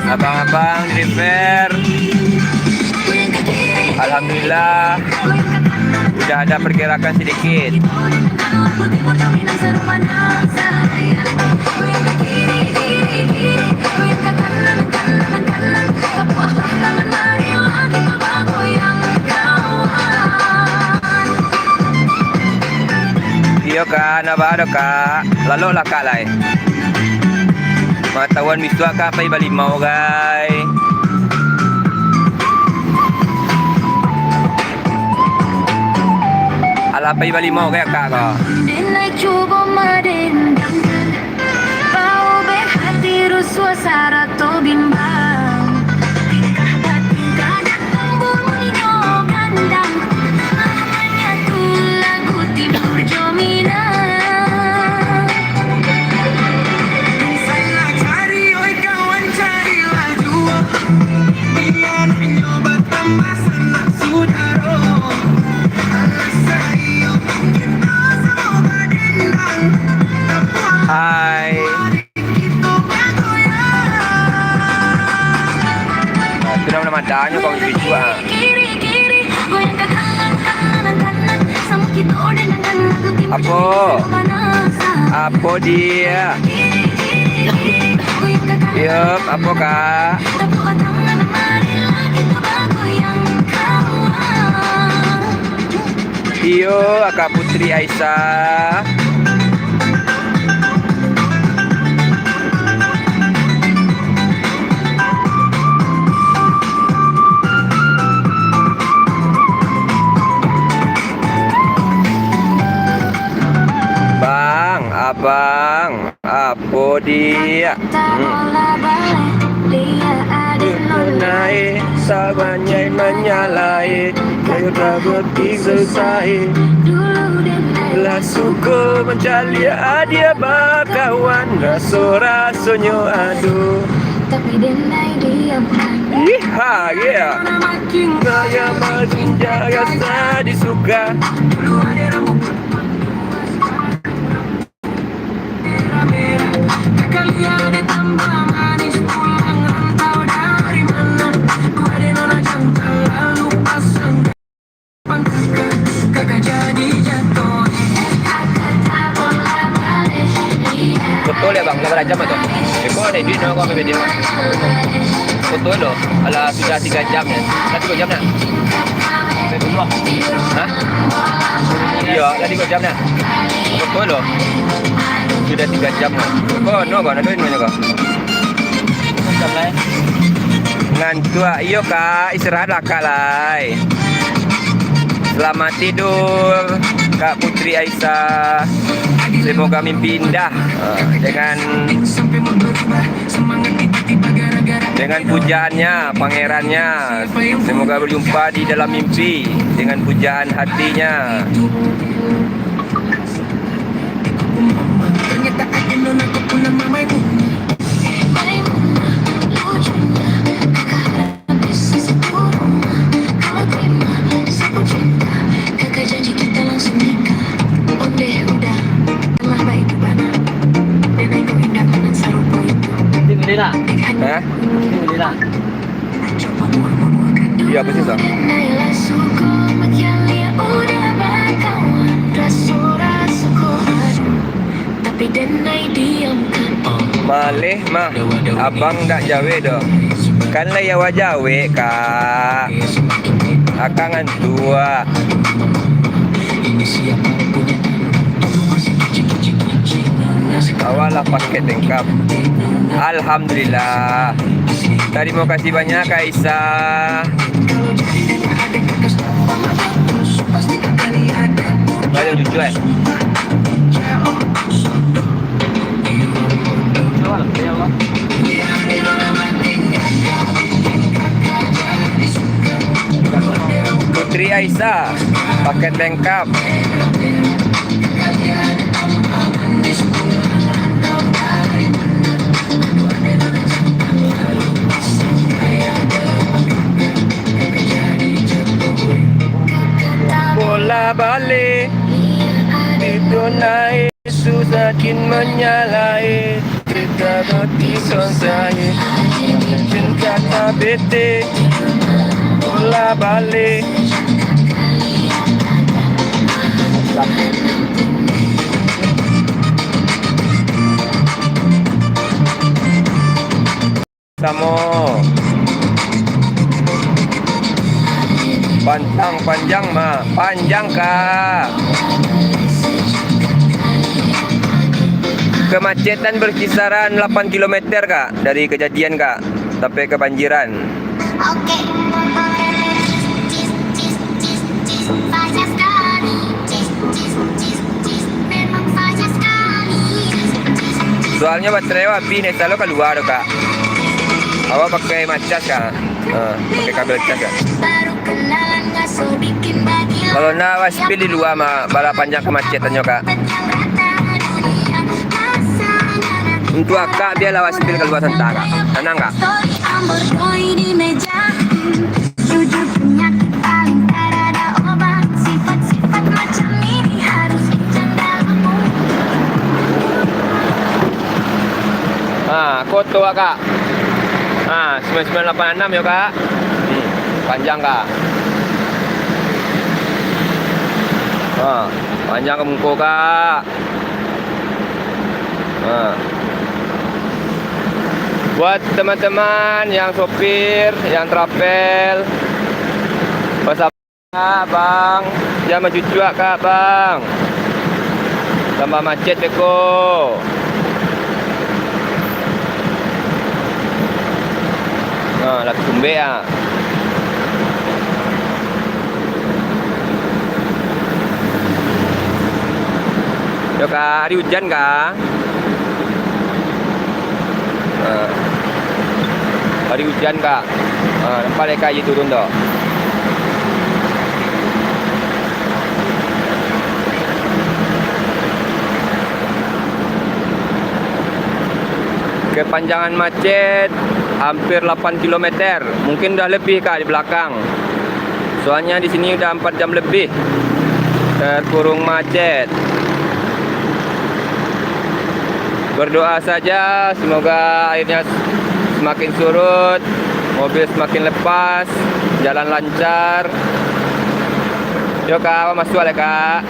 Abang-abang di repair. Alhamdulillah, udah ada pergerakan sedikit. Iyo, Kak, ndak baa doh, Kak. Lalok lah, Kak, lai. Matahuan bisuak, Kak, pai balimau, gai. Alah, pai balimau, gai, Kak, ko. Denai cubo madendangkan. Baubek hati rusuah sarato bimbang. Tingkah batingkah datang bunyi nyo gandang. Namanya tu lagu Timur jo Minang. Salah cari, oi kawan, carilah juo. Biar nyo batambah sanak sudaro. Alah sayo kito samo badendang. Hai. Sudah malam madanyo kawan cucu, ah. Apo? Apo dia? Yup, apo, Kak? Iyo, Kak Putri Aisyah. Bang, abang. Apo dia? Hmm. Naik, sabanyai manyalai, kayu tabati selesai. Lah suko mancaliak adia bakawan, raso-rasonyo ado. Tapi denai diamkan. Ih, ha, yeah. Makin raya malinja rasa disuka. Dulu ada rambut. Foto lah, bang, lah bara jam tu. Iko ni duit nak kau ambil dia. Foto lo. Alah, sudah tiga jam ni. Dah tiga jam nak? Hah? Iya, dah tiga jam nak? Foto lo. Sudah tiga jam nak. Kau no kau nak duit mana kau? Jam lain. Ngantuak iyo, Kak. Istirahatlah, Kak, lai. Selamat tidur, Kak Putri Aisyah. Semoga mimpi indah, ah, dengan, dengan pujaannya, pangerannya. Semoga berjumpa di dalam mimpi dengan pujaan hatinya. Hah? Iya, apa sih, Sa? Maleh mah, abang dak jawek doh. Kan lai awak jawek, Kak. Akang antuak. Awak lah paket lengkap. Alhamdulillah. Tarimo kasih banyak, Kak Isa. Banyak jujur, eh. Putri Aisyah, paket lengkap. Bola balik, tidur naik. Susah kin manyalai, kita roti sonsai, cinta tabete, bola balik. Samo. Pantang panjang mah, panjang, Kak. Kemacetan berkisaran delapan kilometer, Kak, dari kejadian, Kak, sampai kebanjiran. Oke. Soalnyo baterai awak abih, ndak bisa lo kalua tu, Kak. Awak pakai macas, Kak? Ha, pakai kabel cas, Kak. Kalau ndak, awak spill di lua mah, bara panjang kamacetannyo, Kak. Untuak Akak, bialah awak spill kalua santa, Kak. Tanang, Kak. Jujur penyakit paling tak ada obat. Sifat-sifat macam ini harus dicegah. Ha, koto, Kak. Ha, sembilan sembilan lapan anam yo, Kak. Hmm, panjang, Kak. Ha, panjang ka muko, Kak. Ha. Buat teman-teman yang sopir, yang travel, basaba-, Kak, Bang. Jan bacucuak, Kak, Bang. Tambah macet beko. Ha, lah tumbek, ah. Yo, Kak, hari ujan, Kak. Ha. Hari ujan, Kak. Ha, nampak dek Kak aia turun tu. Kepanjangan macet hampir delapan kilometer, mungkin udah lebih, Kak, di belakang. Soalnya di sini udah empat jam lebih terkurung macet. Berdoa saja, semoga airnya semakin surut, mobil semakin lepas, jalan lancar. Yo, Kak, awak masuak lai, Kak.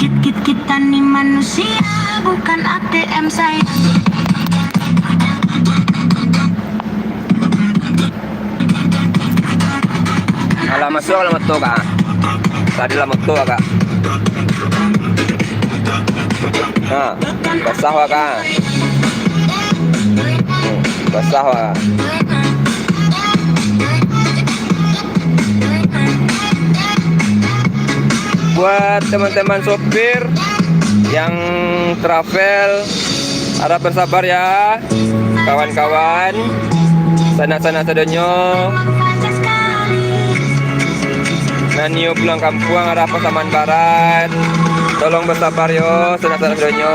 Kit-, kit-, kita ni manusia, bukan A T M, sayang. Alah, masuak dalam moto, Kak. Tadi dalam moto, Kak. Ha, basah, Kak. Hmm, basah, Kak. Buat teman-teman sopir yang travel, harap bersabar ya. Kawan-kawan, sanak-sanak sadonyo, nan nio pulang kampuang arah Pasaman Barat, tolong basabar yo, sanak-sanak sadonyo.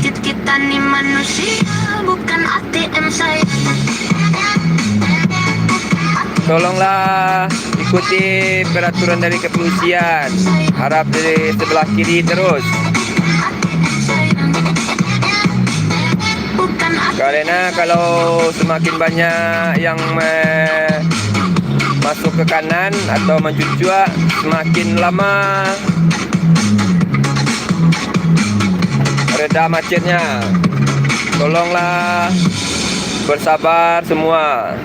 Kit-, kita ni manusia, bukan A T M, sayang. Tolonglah ikuti peraturan dari kepolisian. Harap di sebelah kiri terus. Karena kalau semakin banyak yang me-, ke kanan atau mancucuak, semakin lama reda macetnya. Tolonglah bersabar semua.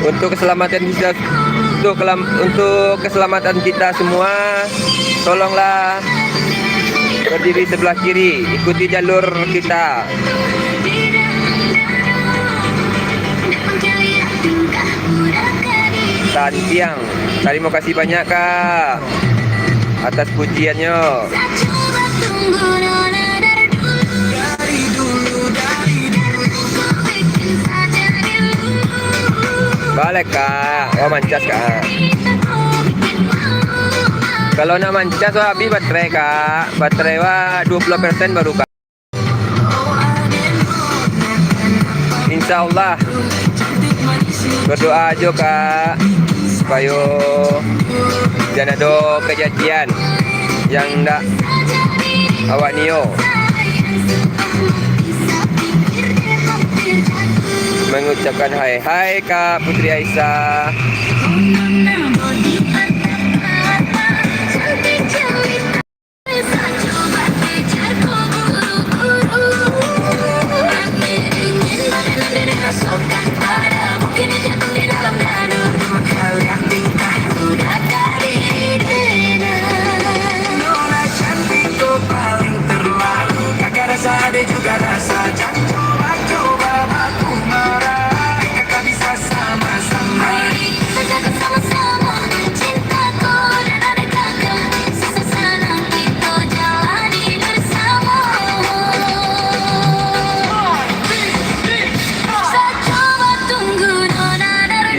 Untuk keselamatan kita, untuk kelam-, untuk keselamatan kita semua, tolonglah berdiri sebelah kiri, ikuti jalur kita. Santiang. Tarimo kasih banyak, Kak, atas pujiannyo. Baleh, Kak. Wah, mancas, Kak. Kalau nak mancas, wah, habis baterai, Kak. Baterai, wah, dua puluh persen baru, Kak. Insya Allah, berdoa ajo, Kak, supayo jan ado kajadian yang ndak awak nio. Mengucapkan hai, hai, Kak Putri Aisyah.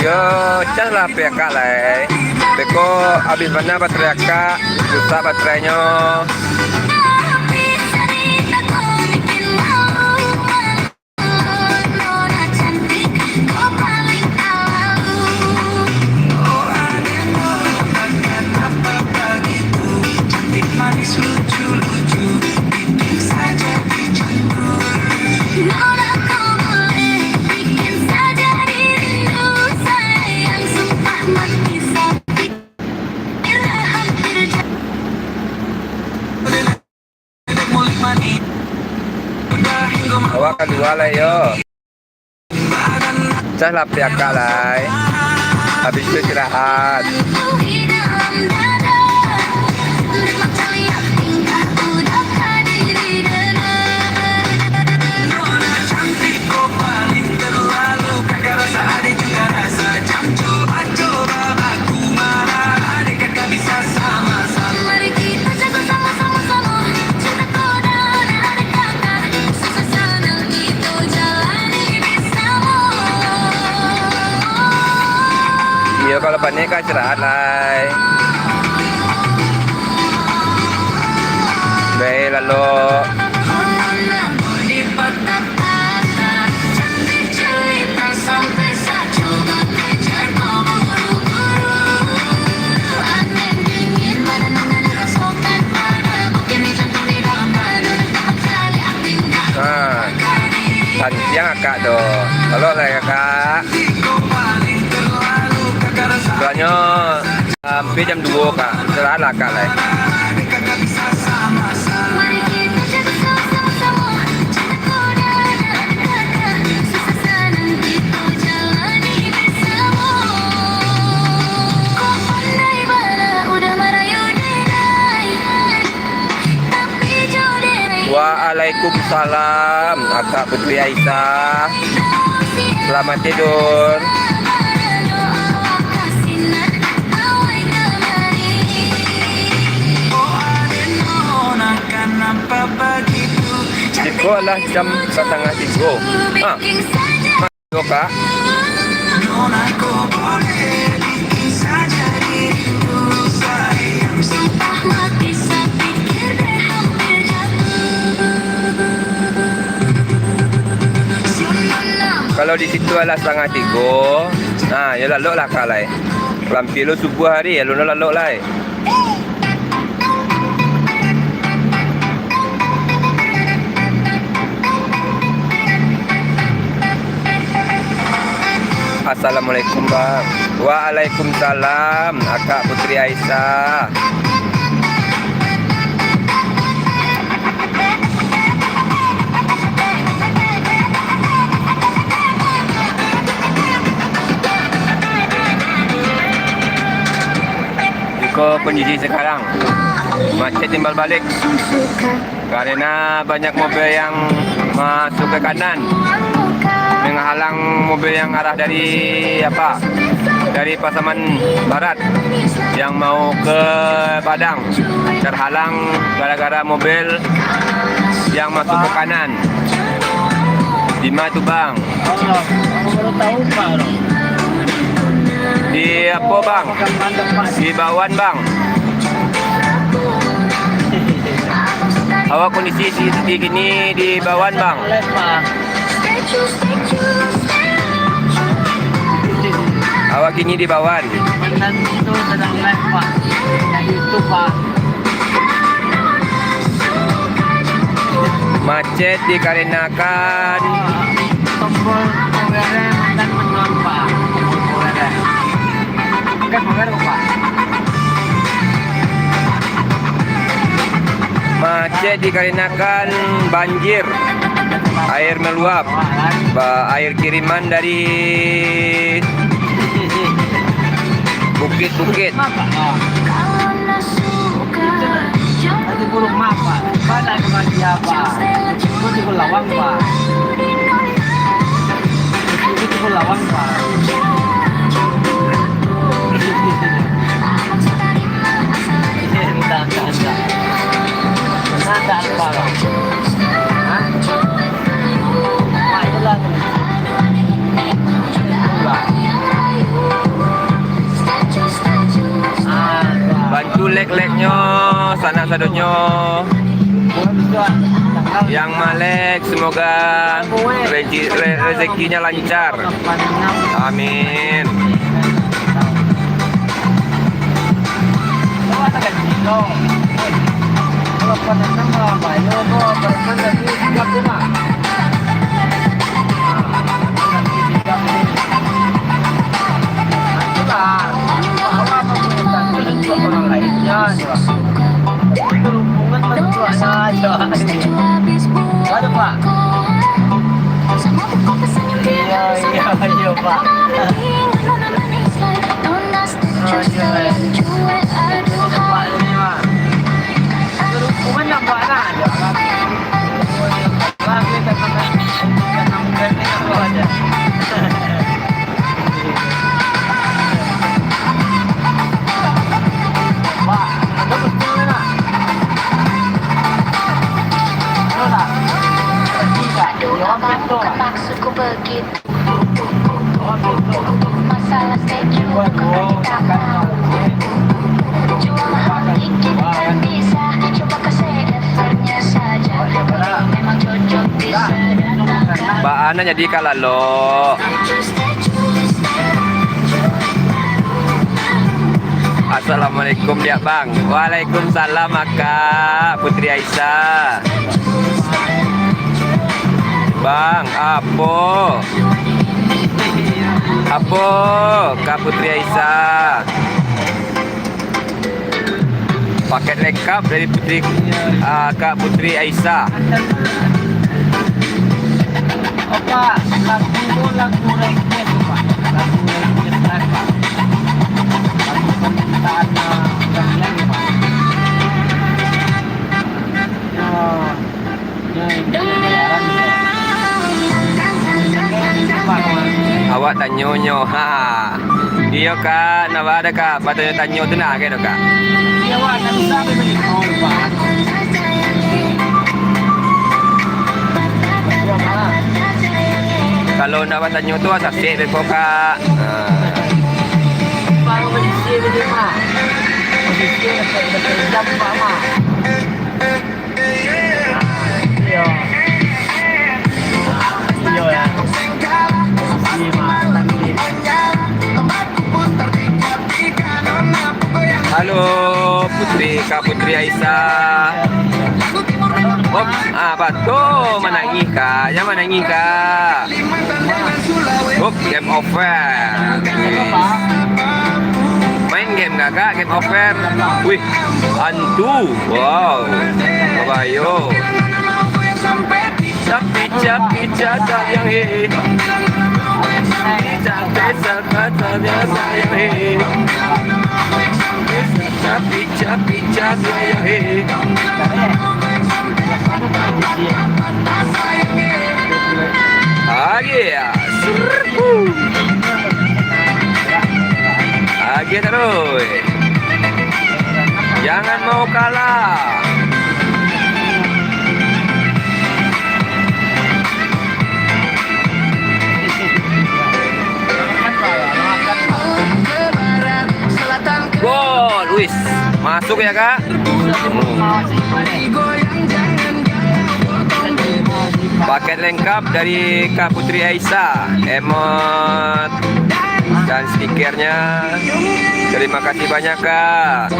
Yo, cas lah P K lai. Beko abih bana baterai akak, rusak baterainyo. Awak kalua lai yo. Cas lah P K lai. Habis tu istirahat. Iyo, kalau panek ka istirahat lai. Bae, lalok. Ha, santiang akak tu. Lalok lai akak. Sudahnyo, hampir jam duo, Kak. Istirahat lah akak lai. Waalaikumsalam, Akak Putri Aisyah. Selamat tidur. Iko lah jam satangah tigo. Ha. Yo, Kak. Kalau di situ alah satangah tigo, nah, yo lalok lah, Kak, lai. Lampia lo subuah hari, alun lo lalok lai. Assalamualaikum, Bang. Waalaikumsalam, Akak Putri Aisyah. Iko kondisi sekarang, macet timbal balik. Karena banyak mobil yang masuk ke kanan, menghalang mobil yang arah dari, apa, dari Pasaman Barat yang mau ke Padang, terhalang gara-gara mobil yang masuk ke kanan. Di mana tu, Bang? Oh, aku baru tahu, Pak, loh. Di apa, Bang? Makan bandeng, Pak. Di Bawan, Bang. Awak kondisi di, di kini di Bawan, Bang. Live, Pak. Awak kini di Bawan. Mantan itu sedang live, Pak. Di YouTube, Pak. Macet dikarenakan Macet dikarenakan banjir, air meluap, ba-, air kiriman dari bukit-bukit. Nanti burung maaf, Pak. Pada kematian, Pak. Itu timbul lawang, Pak. Itu timbul lawang, Pak. Entah, entah, entah. Entah, entah, Pak. Hah? Pak, itulah. Bantu lek-leknyo, sanak sadonyo yang malek, semoga reji-, re-, rezekinya lancar. Amin. Iya, iya, iya, Pak. Aduh, abang, bukan maksudku begitu. Masalah schedule bukan berita. Cuma sedikit kan bisa. Coba kasih effortnya saja. Memang cocok bisa datangkan. Baa nan jadi ka lalok. Assalamualaikum, diak Bang. Waalaikumsalam, Akak Putri Aisyah. Bang, apo? Apo, Kak Putri Aisyah? Paket lengkap dari Putri, ah, Kak Putri Aisyah. Apa lagu tu, lagu request, Pak? Lagu request, Pak. Lagu permintaan, ah, orang lain, Pak. Ya. Awak tanyo nyo, ha. Iyo, Kak, napa ado, Kak? Batanyo-tanyo tu nah, kayak tu, Kak. Kalau ndak batanyo tu, asasik beko, Kak. Ha. Halo, Putri, Kak Putri Aisyah. Oh, Ah, batua, manangih, Kak. Jan manangih, Kak. Hop, game over. Wih. Main game, Kakak, game over. Wih, hantu. Wow. Babayo. Capi, capi, caca yang he. Capi, capi, caca yang he. Capi, capi, caca yang he. Lagi ya. Lagi terus. Jangan mau kalah. Gol, wis. Masuk ya, Kak. Hmm. Paket lengkap dari Kak Putri Aisyah. Emot dan stikernya. Terima kasih banyak, Kak.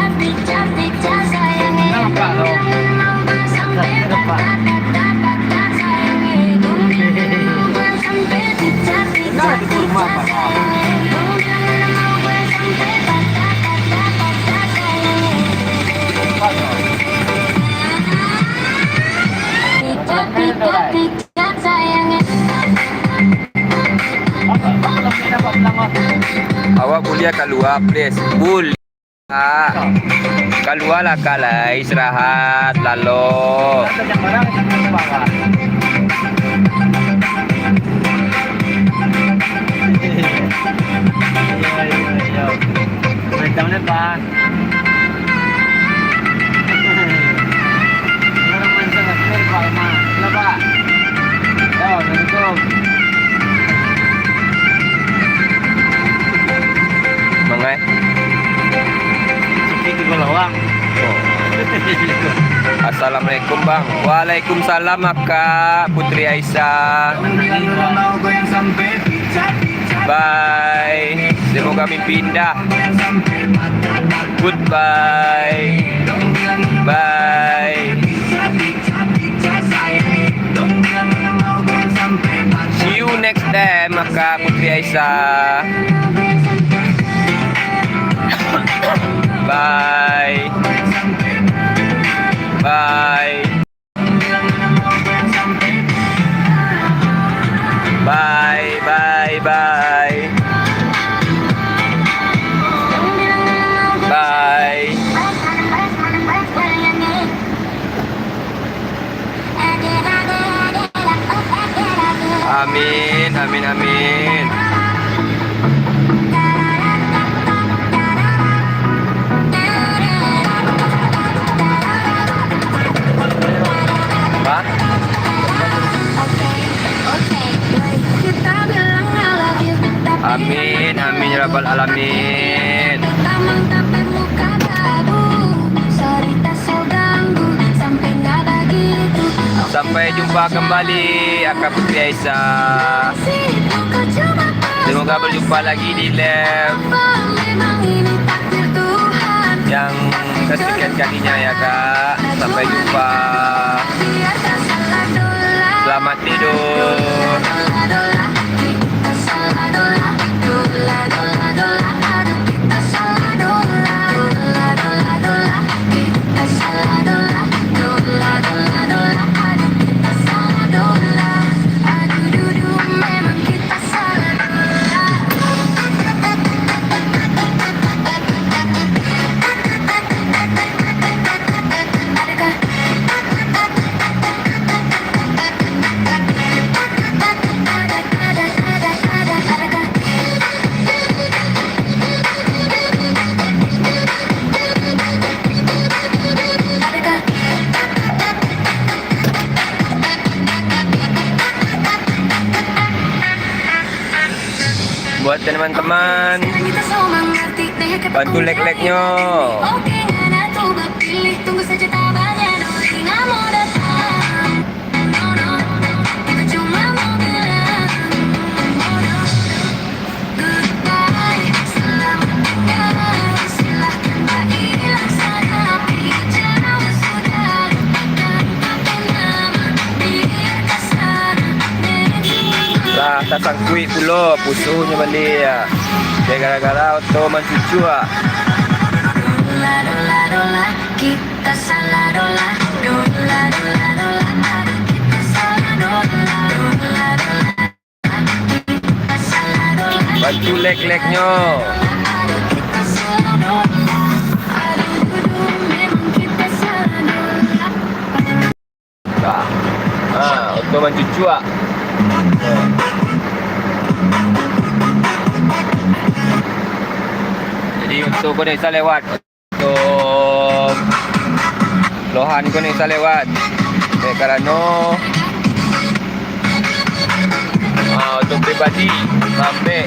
Awak buliah kalua, please. Buliah. Kalualah, Kak, lai istirahat, lalok. Macam mana, Pak? Mangai. Assalamualaikum, Bang. Waalaikumsalam, Akak Putri Aisyah. Bye. Semoga mimpi indah. Goodbye. Bye. See you next time, Akak Putri Aisyah. Bye. Bye. Bye, bye, bye. Bye. Amin, amin, amin. Apa? Amin, amin, ya rabbal alamin. Sampai jumpa kembali, Akak Putri Aisyah. Semoga berjumpa lagi di live yang kesekian kalinya ya, Kak. Sampai jumpa. Selamat tidur. Buat teman-teman, bantu like-like-nyo. sangkuik pulo, pusuhnyo baliak, yo. Dek gara-gara oto mancucuak. Bantu lek-leknyo. Nah. Ha, oto mancucuak. Jadi, oto ko dak bisa lewat. Oto lohan ko dak bisa lewat. Dek karano, ha, oto pribadi, sampai.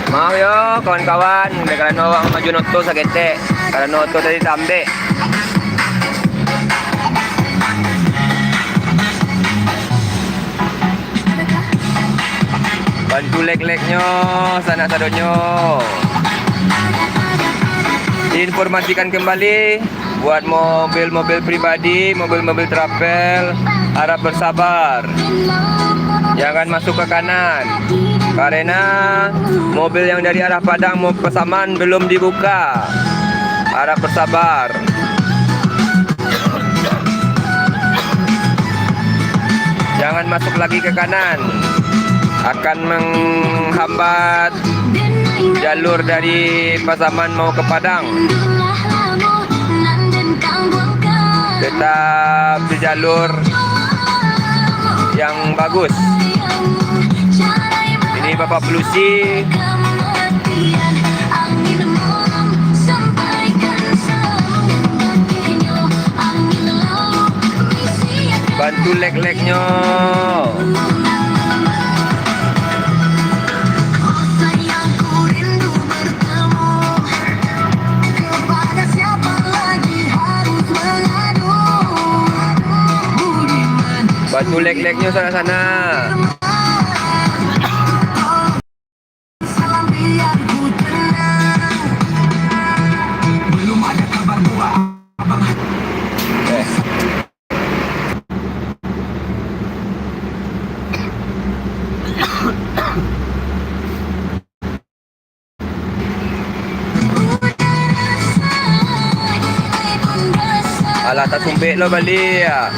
Maaf yo, kawan-kawan, dek karano awak mamajuan oto saketek, karano oto tadi tambek. Bantu lek-leknyo, sanak sadonyo. Diinformasikan kembali, buat mobil-mobil pribadi, mobil-mobil travel, harap bersabar. Jangan masuk ke kanan, karena mobil yang dari arah Padang mau Pasaman belum dibuka. Harap bersabar. Jangan masuk lagi ke kanan. Akan menghambat jalur dari Pasaman mau ke Padang. Tetap di jalur yang bagus. Ini Bapak Polisi. Bantu lek-leknyo. Bantu lek-leknyo sanak-sanak. Alah, tasumpik lo baliak.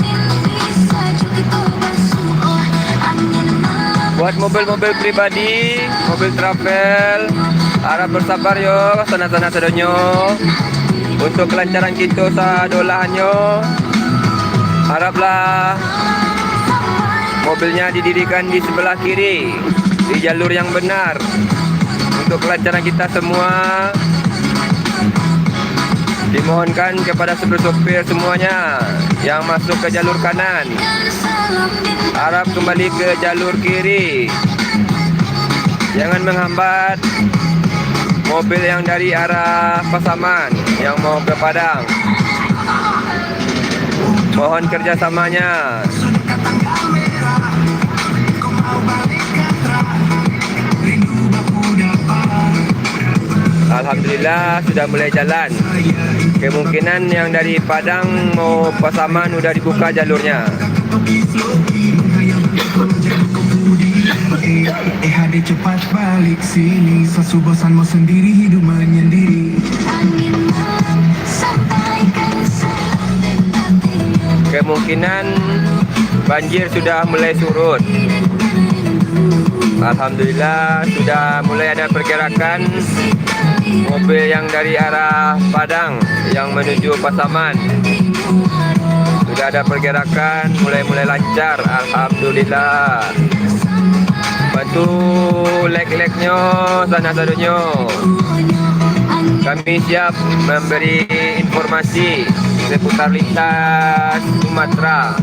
Buat mobil-mobil pribadi, mobil travel, harap bersabar yo, sanak-sanak sadonyo, untuk kelancaran kito sadolahnyo. Haraplah mobilnya didirikan di sebelah kiri, di jalur yang benar. Untuk kelancaran kita semua, dimohonkan kepada supir-supir semuanya yang masuk ke jalur kanan, harap kembali ke jalur kiri. Jangan menghambat mobil yang dari arah Pasaman yang mau ke Padang. Mohon kerjasamanya. Alhamdulillah, sudah mulai jalan. Kemungkinan yang dari Padang mau Pasaman udah dibuka jalurnya. Eh, Ade, cepat balik sini. Sasubosan mau sendiri, hidup menyendiri. Kemungkinan banjir sudah mulai surut. Alhamdulillah, sudah mulai ada pergerakan mobil yang dari arah Padang yang menuju Pasaman. Sudah ada pergerakan, mulai-mulai lancar. Alhamdulillah. Bantu lek-leknyo, sanak sadonyo. Kami siap memberi informasi seputar lintas Sumatera.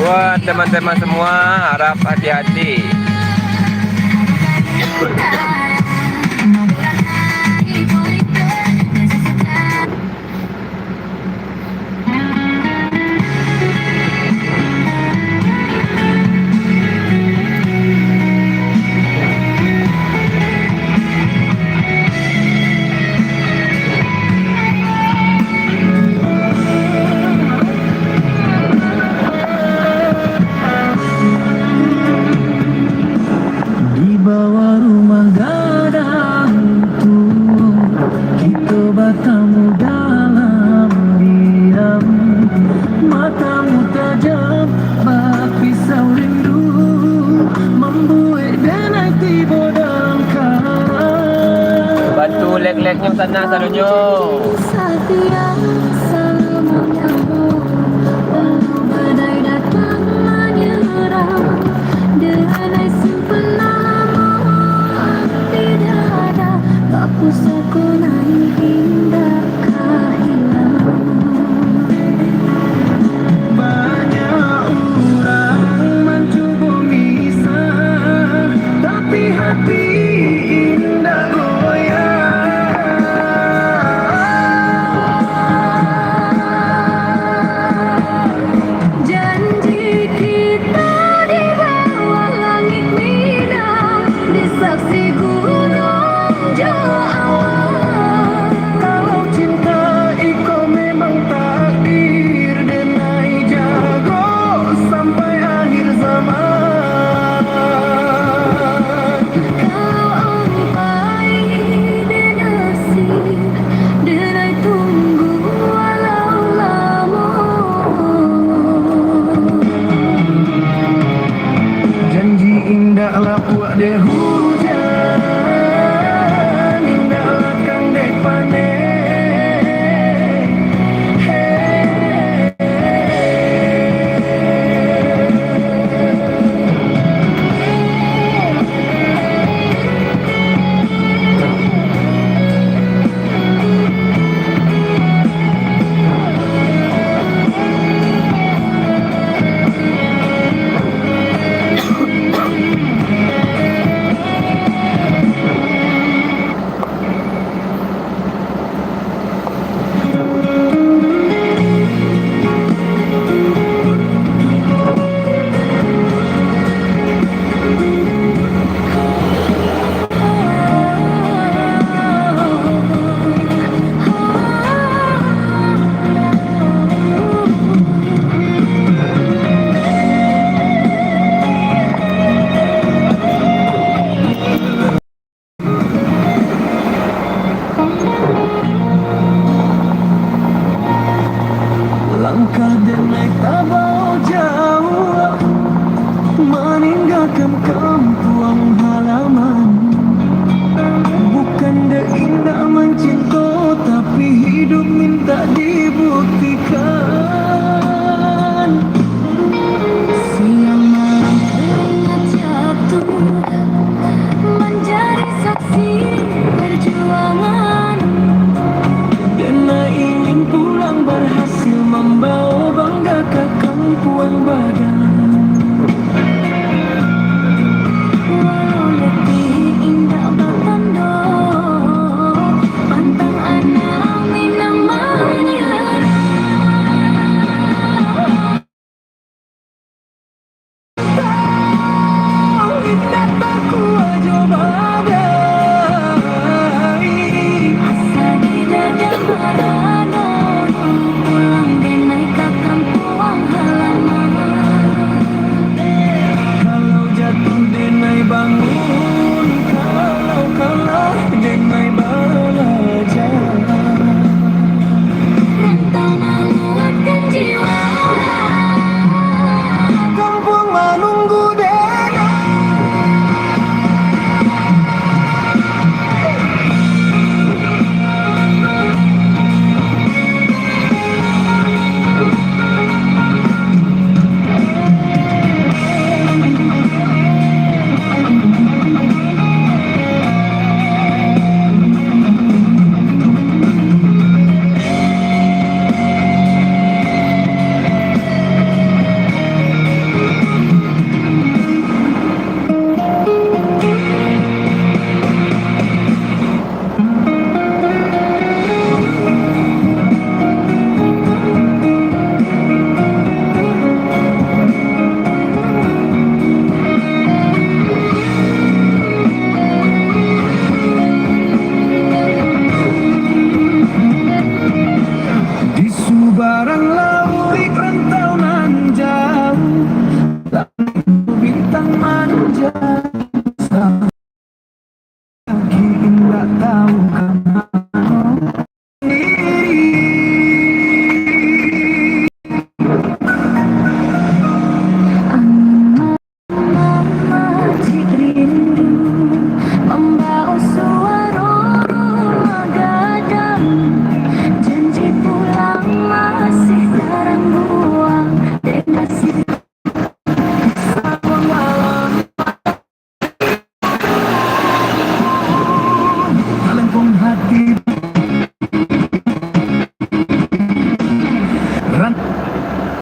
Buat teman-teman semua, harap hati-hati. Di bawah rumah gadang tu, kito batamu dalam diam. Matamu tajam bak pisau rindu, mambuek denai tibo dalam kalam. Bantu lek-leknyo sanak sadonyo. Satia